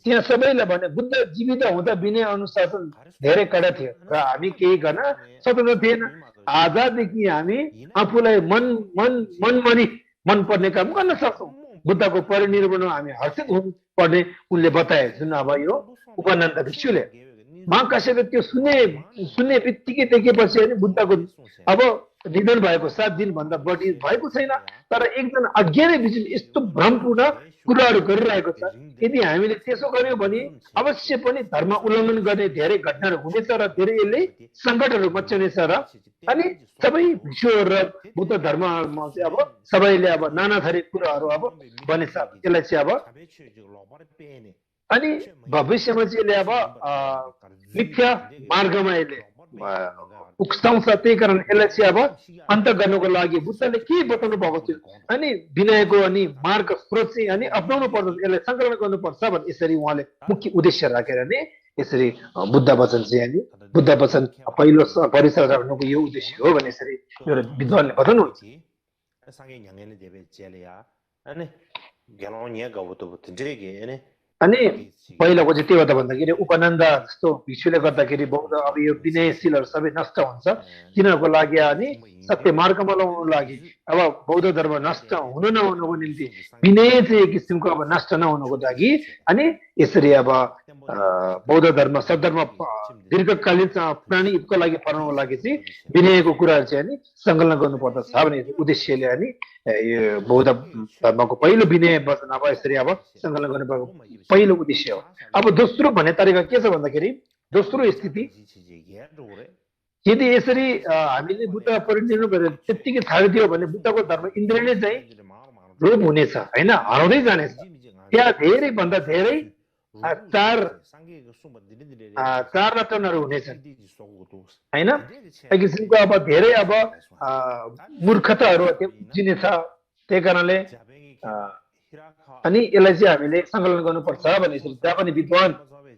त्यहाँ सबैलाई भने बुद्ध जीवित हुँदा विनय अनुशासन धेरै कडा थियो र हामी केही गर्न स्वतन्त्र थिएन। आजदेखि हामी आफूलाई मन पर्ने काम गर्न सक्छौँ। बुद्धको परिनिर्वाणमा हामी हर्षित हुनुपर्ने उनले बताए। जुन अब यो उपनन्द भिक्षुले महाकाश्यपले त्यो सुन्ने बित्तिकै देखेपछि अनि बुद्धको अब निधन भएको 7 दिनभन्दा बढी भएको छैन तर एकजना अज्ञानी बिचमा यस्तो भ्रमपूर्ण कुराहरू गरिरहेको छ यदि हामीले त्यसो गर्यौँ भने अवश्य पनि धर्म उल्लङ्घन गर्ने धेरै घटनाहरू हुनेछ र धेरै यसले सङ्कटहरू मचाउनेछ र अनि सबै भिक्षुहरू र बुद्ध धर्ममा चाहिँ अब सबैले अब नाना थरी कुराहरू अब बनेछ यसलाई चाहिँ अब अनि भविष्यमा चाहिँ यसले अब मिथ्या मार्गमा यसले उक्साउँछ त्यही कारण यसलाई चाहिँ अब अन्त गर्नको लागि बुद्धले के बताउनु भएको थियो अनि विनयको अनि मार्ग स्रोत चाहिँ अनि अप्नाउनु पर्छ यसलाई सङ्कलन गर्नुपर्छ भन्ने यसरी उहाँले मुख्य उद्देश्य राखेर नै यसरी बुद्ध वचन चाहिँ अनि बुद्ध वचन पहिलो परिसर राख्नुको यो उद्देश्य हो भने यसरी एउटा विद्वानले बताउनुहुन्छ अनि पहिलाको चाहिँ के गर्दा भन्दाखेरि उपनन्द जस्तो भिक्षुले गर्दाखेरि बौद्ध अब यो विनयशीलहरू सबै नष्ट हुन्छ तिनीहरूको लागि अनि सत्य मार्गमा लगाउनु लागि अब बौद्ध धर्म नष्ट हुनु नहुनुको निम्ति विनय चाहिँ एक किसिमको अब नष्ट नहुनुको लागि अनि यसरी अब बौद्ध धर्म सद्धर्म दीर्घकालीन प्राणी युगको लागि फर्नको लागि चाहिँ विनयको कुराहरू चाहिँ अनि सङ्कलन गर्नुपर्दछ भन्ने उद्देश्यले अनि यो बौद्ध धर्मको पहिलो विनय वचन अब यसरी अब सङ्कलन गर्नुपर्को पहिलो उद्देश्य हो अब दोस्रो भन्ने तरिका के छ भन्दाखेरि दोस्रो स्थिति यदि यसरी हामीले बुद्ध परिनिर्वाण गरेर त्यत्तिकै छाडिदियो भने बुद्धको धर्म इन्द्रियले चाहिँ लोप हुनेछ होइन हराउँदै जानेछ त्यहाँ धेरै भन्दा धेरै चार रटनहरू हुनेछन् होइन एक किसिमको अब धेरै अब मूर्खताहरू उब्जिनेछ त्यही कारणले अनि यसलाई चाहिँ हामीले सङ्कलन गर्नुपर्छ भने त्यहाँ पनि विद्वान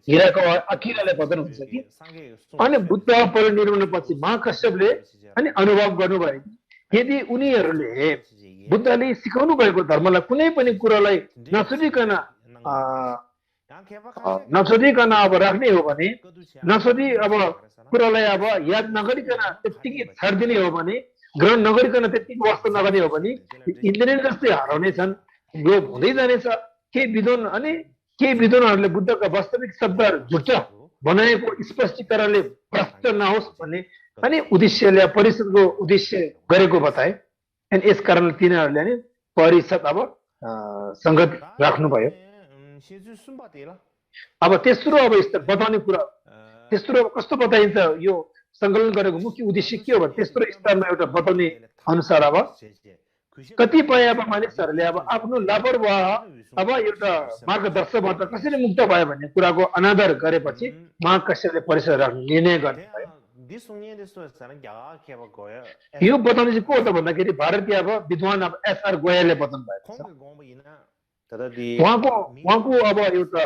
हिराको अकिराले बताउनुहुन्छ कि अनि बुद्ध परिनिर्वाणपछि महाकश्यपले अनि अनुभव गर्नुभयो यदि उनीहरूले बुद्धले सिकाउनु भएको धर्मलाई कुनै पनि कुरालाई नसोधिकन अब राख्ने हो भने नसोधी अब कुरालाई अब याद नगरिकन त्यत्तिकै छाडिदिने हो भने ग्रहण नगरिकन त्यत्तिकै वास्तव नगर्ने हो भने इन्द्रिय जस्तै हराउने छन् लोभ हुँदै जानेछ केही विद्वान अनि केही विद्वानहरूले बुद्धका वास्तविक शब्दहरू झुटा बनाएको स्पष्टीकरणले भ्रष्ट नहोस् भन्ने अनि उद्देश्यले परिषदको उद्देश्य गरेको बताए अनि यस कारणले तिनीहरूले नि परिषद अब सङ्गत राख्नुभयो अब तेस्रो अब यस्तो बताउने कुरा तेस्रो अब कस्तो बताइन्छ यो सङ्कलन गरेको मुख्य उद्देश्य के हो भने तेस्रो स्तरमा एउटा बताउने अनुसार अब कतिपय अब मानिसहरूले अब आफ्नो लापरवाह अब एउटा मार्गदर्शकबाट कसरी मुक्त भयो भन्ने कुराको अनादर गरेपछि महाकश्यपले परिसर राख्ने निर्णय गर्ने यो बताउने चाहिँ को हो त भन्दाखेरि भारतीय अब विद्वान अब एसआर गोयलले बताउनु भएको छ उहाँको अब एउटा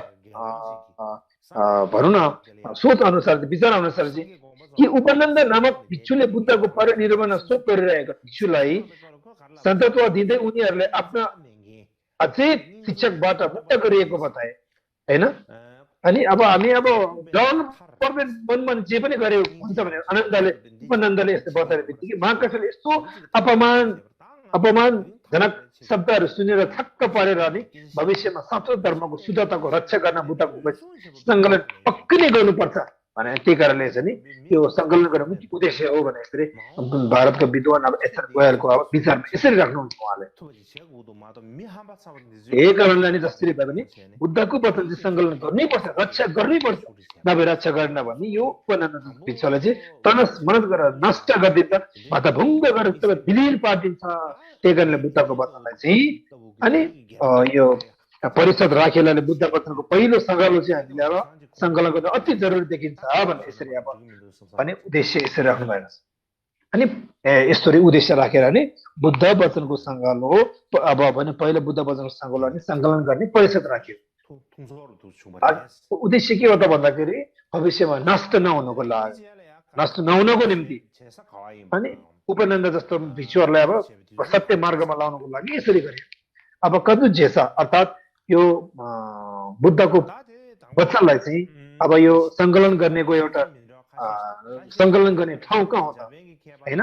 भनौँ न सोच अनुसार विचार अनुसार चाहिँ कि उपनन्द नामक भिक्षुले बुद्धको परिनिर्वाण शोध गरिरहेका भिक्षुलाई सन्तत्व दिँदै उनीहरूले आफ्ना अचेत शिक्षकबाट मुक्त गरिएको बताए होइन अनि अब हामी अब डराउनु पर्ने मनमा जे पनि गरे हुन्छ भने उपनन्दले यस्तो बताएर बित्तिकै महाकश्यपले यस्तो अपमानजनक शब्दहरू सुनेर छक्क परेर अनि भविष्यमा साँचो धर्मको शुद्धताको रक्षा गर्न बुद्धको सङ्कलन पक्कै नै गर्नुपर्छ भने त्यही कारणले चाहिँ नि यो सङ्कलन गर्ने मुख्य उद्देश्य हो भने यसरी भारतको विद्वान अब एसआर गोयलको अब विचारमा यसरी राख्नुहुन्छ उहाँले यही कारणले नि जसरी भए पनि बुद्धको वचन चाहिँ सङ्कलन गर्नैपर्छ रक्षा गर्नैपर्छ नभए रक्षा गरेन भने यो उपनन्द भिक्षुलाई चाहिँ तनस मनस गरेर नष्ट गरिदिन्छ भत्ताभुङ्ग गरेर विलीन पारिदिन्छ त्यही कारणले बुद्धको वचनलाई चाहिँ अनि यो परिषद राखेलाले बुद्ध वचनको पहिलो सङ्गालो चाहिँ हामीले अब सङ्कलन गर्न अति जरुरी देखिन्छ भने यसरी अब भने उद्देश्य यसरी राख्नु भएको छ अनि यसरी उद्देश्य राखेर नि बुद्ध वचनको सङ्गालो अब भने पहिलो बुद्ध वचनको सङ्गालो अनि सङ्कलन गर्ने परिषद राख्यो उद्देश्य के हो त भन्दाखेरि भविष्यमा नष्ट नहुनको लागि नष्ट नहुनको निम्ति अनि उपनन्द जस्तो भिक्षुहरूलाई अब सत्य मार्गमा लाउनको लागि यसरी गर्यो अब कदु जेस अर्थात् यो बुद्धको वचनलाई चाहिँ अब यो सङ्कलन गर्नेको एउटा सङ्कलन गर्ने ठाउँ कहाँ हो त होइन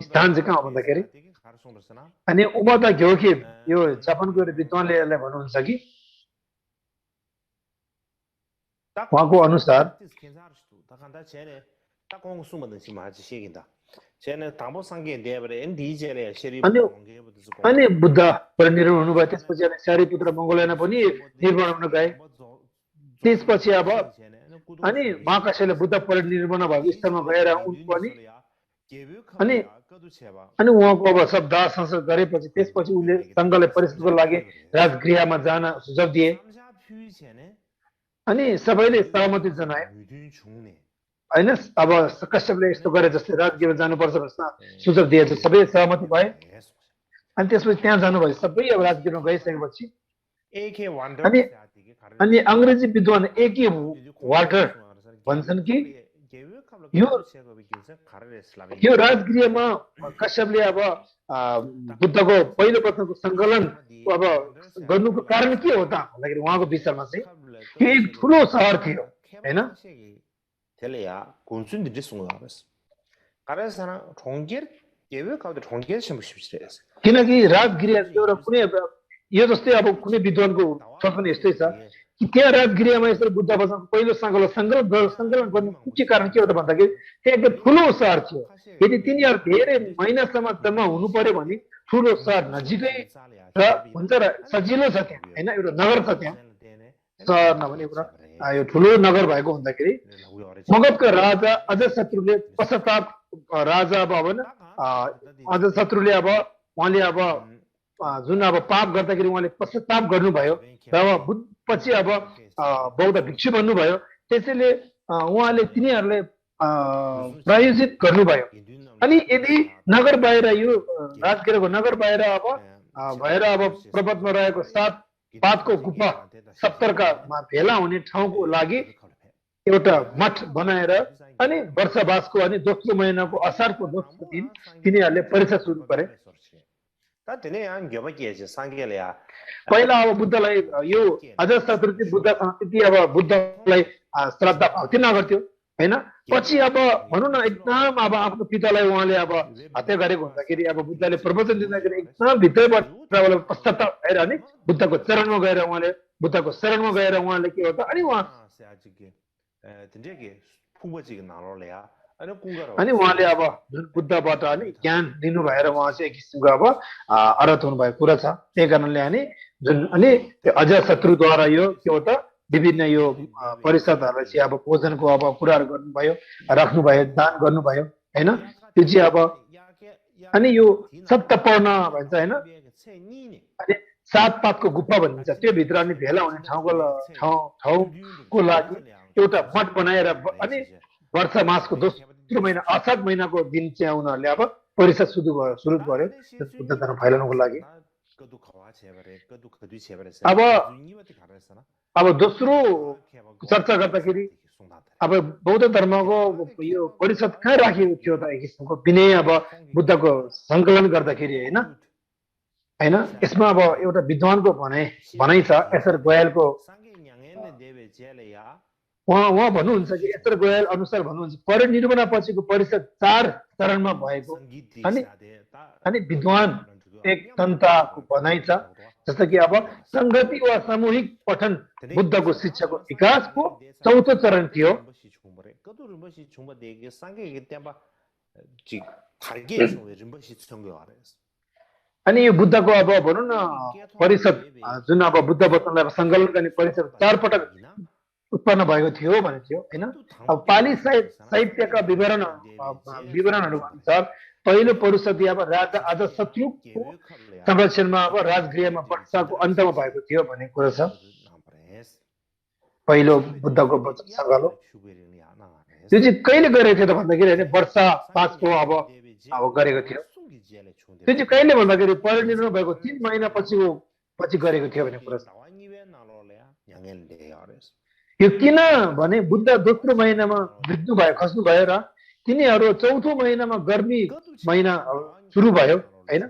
स्थान चाहिँ कहाँ हो भन्दाखेरि अनि उमा त घ्यो कि यो जापानको विद्वानले यसलाई भन्नुहुन्छ कि उहाँको अनुसार 쟤는 당보 상계 대버에 엔디제래 시리 अनि बुद्ध परिनिर्वाण हुनुभयो त्यसपछि अनि सारीपुत्र मङ्गोलियाना पनि निर्माण हुन गए त्यसपछि अब अनि महाकाश्यपले बुद्ध परिनिर्वाण भएको स्थानमा गएर उनको पनि अनि अनि उहाँको अब सब दाह संस्कार गरेपछि त्यसपछि उनले सङ्घलाई परिषदको लागि राजगृहमा जान सुझाव दिए अनि सबैले सहमति जनाए होइन अब कश्यपले यस्तो गरे जस्तै राजगृहमा जानुपर्छ भनेर सुझाव दिए सबै सहमति भए अनि त्यसपछि त्यहाँ जानुभयो सबै अब राजगृहमा गइसकेपछि अनि अनि अङ्ग्रेजी विद्वान एके वाटर भन्छन् कि यो राजगृहमा कश्यपले अब बुद्धको पहिलो प्रथमको सङ्कलन अब गर्नुको कारण के हो त भन्दाखेरि उहाँको विचारमा चाहिँ यो एक ठुलो सहर थियो होइन 텔레야 군순들이 송가버스 가라사나 총결 계획하고 총결 심으십시오. किनकि राजगृह एउटा कुनै यो जस्तै अब कुनै विद्वानको कल्पना यस्तै छ कि त्यहाँ राजगृहमा यसरी बुद्ध वचनको पहिलो सङ्कलन गर्ने मुख्य कारण के हो त भन्दाखेरि त्यहाँ एकदम ठुलो सहर थियो यदि तिनीहरू धेरै महिनासम्म जम्मा हुनु पर्यो भने ठुलो सहर नजिकै र हुन्छ र सजिलो छ त्यहाँ होइन एउटा नगर छ त्यहाँ सहर नभने एउटा यो ठुलो नगर भएको हुँदाखेरि मगधका राजा अजातशत्रुले पश्चाताप राजा अब होइन अजातशत्रुले अब उहाँले अब जुन अब पाप गर्दाखेरि उहाँले पश्चाताप गर्नुभयो र अब पछि अब बौद्ध भिक्षु बन्नुभयो त्यसैले उहाँले तिनीहरूले प्रायोजित गर्नुभयो अनि यदि नगर बाहिर यो राजगृहको नगर बाहिर अब भएर अब पर्वतमा रहेको 7 पातको गुफा सप्तरकामा भेला हुने ठाउँको लागि एउटा मठ बनाएर अनि वर्षबासको अनि दोस्रो महिनाको असारको दोस्रो दिन तिनीहरूले परीक्षा सुरु गरे पहिला अब बुद्धलाई यो अजातशत्रुले बुद्धसँग त्यति अब बुद्धलाई श्रद्धा भक्ति नगर्थ्यो होइन पछि अब भनौँ न एकदम अब आफ्नो पितालाई उहाँले अब हत्या गरेको हुँदाखेरि अब बुद्धले प्रवचन दिँदाखेरि एकदम भित्रबाट पश्चाताप भएर अनि बुद्धको चरणमा गएर उहाँले बुद्धको शरणमा गएर उहाँले के हो त अनि उहाँ अनि उहाँले अब जुन बुद्धबाट अनि ज्ञान लिनु भएर उहाँ चाहिँ एक किसिमको अब अरहत हुनुभएको कुरा छ त्यही कारणले अनि जुन अनि अजातशत्रुद्वारा यो के हो त विभिन्न यो परिषदहरूलाई चाहिँ अब भोजनको अब कुराहरू गर्नुभयो राख्नुभयो दान गर्नुभयो होइन त्यो चाहिँ अब अनि यो सप्तपर्ण भन्छ होइन अनि 7 पातको गुफा भनिन्छ त्यो भित्र अनि भेला हुने ठाउँको लागि एउटा मठ बनाएर अनि वर्ष मासको दोस्रो महिना असार महिनाको दिन चाहिँ उनीहरूले अब परिषद सुरु गर्यो बुद्ध धर्म फैलाउनको लागि अब दोस्रो चर्चा गर्दाखेरि अब बौद्ध धर्मको यो परिषद कहाँ राखिएको थियो त एक किसिमको विनय अब बुद्धको सङ्कलन गर्दाखेरि होइन होइन यसमा अब एउटा विद्वानको भनाइ छ एसर गोयलको उहाँ भन्नुहुन्छ कि एसर गोयल अनुसार भन्नुहुन्छ परिनिर्वाण पछिको परिषद 4 चरणमा भएको अनि विद्वान एक तन्त्रको भनाइ छ जस्तो कि अब संगति वा सामूहिक पठन बुद्धको शिक्षाको विकासको चौथो चरण थियो अनि यो बुद्धको अब भनौँ न परिषद जुन अब बुद्ध वचनलाई सङ्कलन गर्ने परिषद 4 पटक उत्पन्न भएको थियो भने थियो होइन अब पाली साहित्यका विवरणहरू अनुसार पहिलो परिषद अब राजा अजातशत्रुको संरक्षणमा अब राजगृहमा वर्षाको अन्तमा भएको थियो भन्ने कुरा छ पहिलो बुद्धको वचन सङ्कलन त्यो चाहिँ कहिले गरेको थियो त भन्दाखेरि होइन वर्षा 5 को अब गरेको थियो त्यो चाहिँ कहिले भन्दाखेरि परिनिर्वाण भएको 3 महिना पछि गरेको थियो भन्ने कुरा छ यो किन भने बुद्ध दोस्रो महिनामा खस्नु भयो र तिनीहरू चौथो महिनामा गर्मी महिना सुरु भयो होइन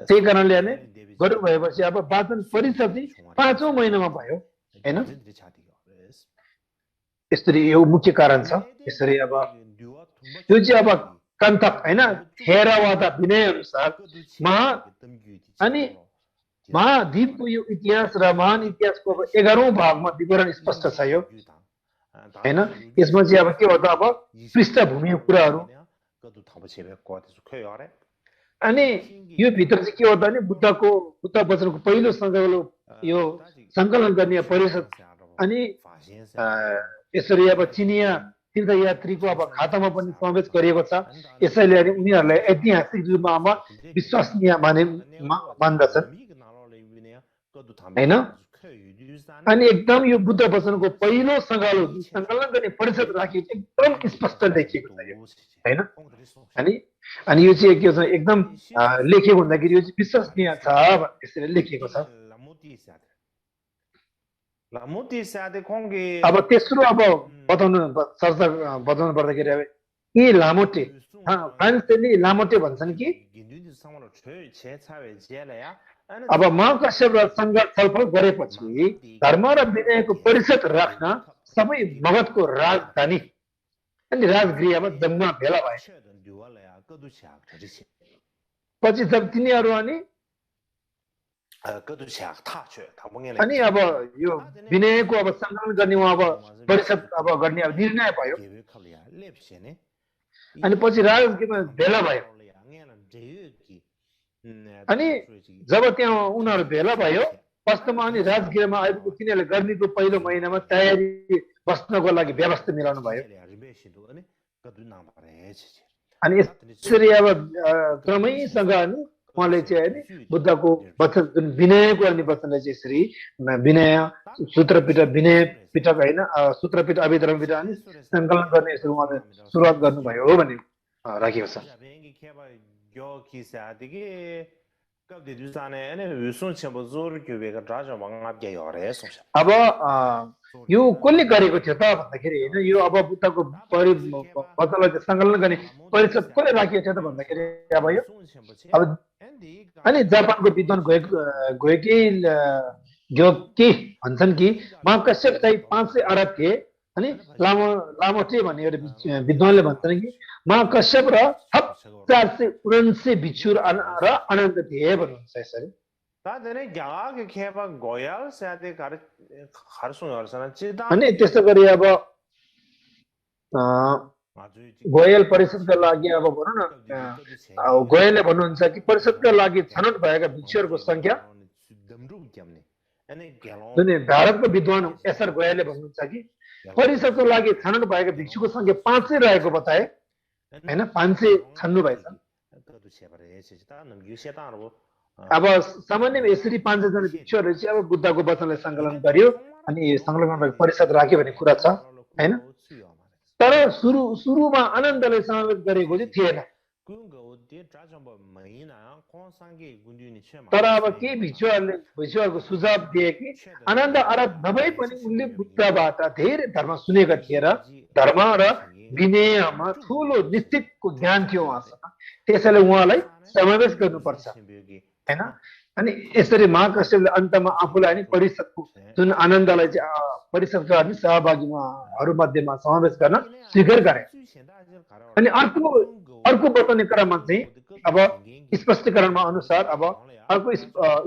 त्यही कारणले नै गर्नु भएपछि अब वाचन परिषद 5औं महिनामा भयो होइन यसरी यो मुख्य कारण छ यसरी अब यो चाहिँ अब कन्तक होइन थेरवादा विनय अनुसार महाद्वीपको यो इतिहास र महान इतिहासको 11औं भागमा विवरण स्पष्ट छ यो हैन यसमा चाहिँ अब के हो त अब पृष्ठभूमिको कुराहरू अनि यो भित्र चाहिँ के हो त भने बुद्ध वचनको पहिलो सङ्कलन यो सङ्कलन गर्ने परिषद अनि यसरी अब चिनिया तीर्थयात्रीको अब खातामा पनि समावेश गरिएको छ यसैले अनि उनीहरूलाई ऐतिहासिक रूपमा विश्वसनीय मान्दछन् हैन अनि एकदम यो बुद्ध वचनको पहिलो सङ्कलन गर्ने परिषद राखिएको एकदम स्पष्ट लेखिएको छ यो हैन अनि यो चाहिँ के छ एकदम लेखिएको हुँदाखेरि यो चाहिँ विश्वसनीय छ यसरी लेखिएको छ अब तेस्रो अब चर्चा बताउनु पर्दाखेरि अब यी लामोटे फ्रान्सले लामोटे भन्छन् कि अब महाकश्यप र सङ्घर्ष छलफल गरेपछि धर्म र विनयको परिषद राख्न सबै मगधको राजधानी अनि राजगृहमा जम्मा भेला भए पछि जब तिनीहरू अनि अब यो विनयको अब सङ्कलन गर्ने अब परिषद अब गर्ने अब निर्णय भयो अनि पछि राजगृहमा भेला भयो अनि जब त्यहाँ उनीहरू भेला भयो वास्तवमा अनि राजगृहमा आइपुग्यो तिनीहरूले गर्मीको पहिलो महिनामा तयारी बस्नको लागि व्यवस्था मिलाउनु भयो अनि यसरी अब क्रमैसँग अनि उहाँले चाहिँ होइन बुद्धको वचन जुन विनयको गर्ने वचनले चाहिँ यसरी विनय सूत्रपिट विनय पिटक होइन सूत्रपिट अभिधर्म पिटक अनि सङ्कलन गर्ने यसरी उहाँले सुरुवात गर्नुभयो हो भन्ने राखेको छ अब यो कसले गरेको थियो त भन्दाखेरि होइन यो अब बुद्धको वचनलाई सङ्कलन गर्ने परिषद कसले राखेको थियो त भन्दाखेरि अब यो अब अनि जापानको विद्वान गोएकी भन्छन् कि महाकश्यप चाहिँ 500 अरब थिए अनि लामोटे भन्ने एउटा विद्वानले भन्छन् कि महाकश्यप र 479 भिक्षु र अनन्त थिए भन्नुहुन्छ यसरी अनि त्यस्तो गरी अब गोयल परिषदका लागि अब भनौँ न गोयलले भन्नुहुन्छ कि परिषदका लागि छनौट भएका भिक्षुहरूको संख्या जुन भारतको विद्वान एसआर गोयलले भन्नुहुन्छ कि परिषदको लागि छनौट भएका भिक्षुको संख्या 500 रहेको बताए हैन 500 छन्नु भएछ अब सामान्य यसरी 500 जना भिक्षुहरूले चाहिँ अब बुद्धको वचनलाई सङ्कलन गर्यो अनि सङ्कलन परिषद राख्यो भन्ने कुरा छ हैन तर सुरुमा आनन्दले समावेश गरेको चाहिँ थिएन तर अब के भिक्षुहरूको सुझाव दिए कि आनन्द अरब नभए पनि उनले बुद्धबाट धेरै धर्म सुनेका थिए र धर्म र विनयमा ठुलो निश्चितको ज्ञान थियो उहाँसँग त्यसैले उहाँलाई समावेश गर्नुपर्छ हैन अनि यसरी महाकश्यपले अन्तमा आफूलाई नि परिषदको जुन आनन्दलाई चाहिँ परिषदका अनि सहभागीहरू मध्येमा समावेश गर्न स्वीकार गरे अनि अर्को बताउने क्रममा चाहिँ अब स्पष्टीकरणमा अनुसार अब अर्को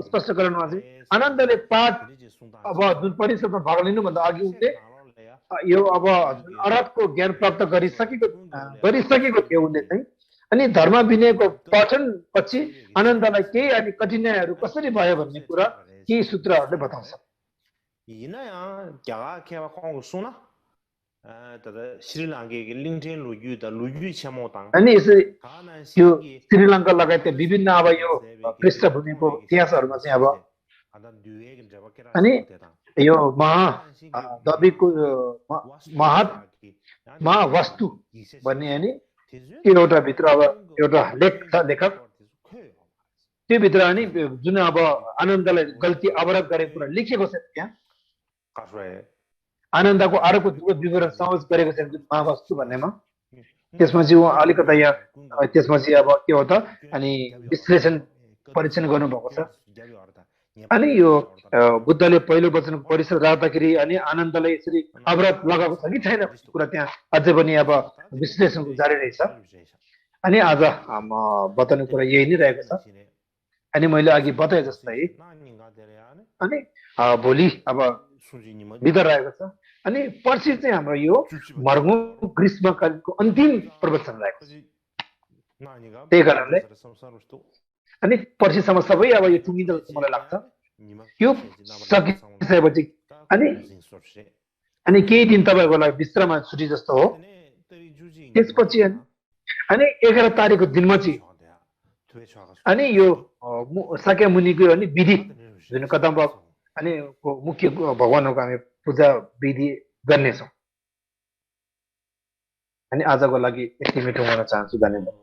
स्पष्टीकरणमा चाहिँ आनन्दले पाठ अब जुन परिषदमा भाग लिनुभन्दा अघि उनले यो अब अरबको ज्ञान प्राप्त गरिसकेको थियो उनले चाहिँ अनि धर्म विनयको पठन पछि आनन्दलाई केही अनि कठिनाइहरू कसरी भयो भन्ने कुरा केही सूत्रहरूले बताउँछ अनि यसरी यो श्रीलङ्का लगायत विभिन्न अब यो पृष्ठभूमिको इतिहासहरूमा चाहिँ अब अनि यो महावस्तु भन्ने अनि एउटा भित्र अब एउटा लेख छ लेखक त्यो भित्र अनि जुन अब आनन्दलाई गल्ती अपराध गरेको कुरा लेखेको छ त्यहाँ आनन्दको अर्को विवरण समावेश गरेको छ जुन महावस्तु भन्नेमा त्यसमा चाहिँ उहाँ अलिकता यहाँ त्यसमा चाहिँ अब के हो त अनि विश्लेषण परीक्षण गर्नुभएको छ अनि यो बुद्धले पहिलो वचनको परिषद राख्दाखेरि अनि आनन्दलाई यसरी अवरोध लगाएको छ कि छैन कुरा त्यहाँ अझै पनि अब विश्लेषणको जारी रहेछ अनि आज बताउने कुरा यही नै रहेको छ अनि मैले अघि बताए जस्तै अनि भोलि अब बिदा रहेको छ अनि पर्सि चाहिँ हाम्रो यो मर्गौं ग्रीष्मकालको अन्तिम प्रवचन रहेको छ त्यही कारणले अनि पर्सिसम्म सबै अब यो टुङ्गिन्छ जस्तो मलाई लाग्छ यो सकिसकेपछि अनि केही दिन तपाईँको लागि विश्राम छुट्टी जस्तो हो त्यसपछि अनि 11 तारिकको दिनमा चाहिँ अनि यो साक्य मुनिको अनि विधि जुन कदम्ब अनि मुख्य भगवानहरूको हामी पूजा विधि गर्नेछौँ अनि आजको लागि यति मिठो हुन चाहन्छु धन्यवाद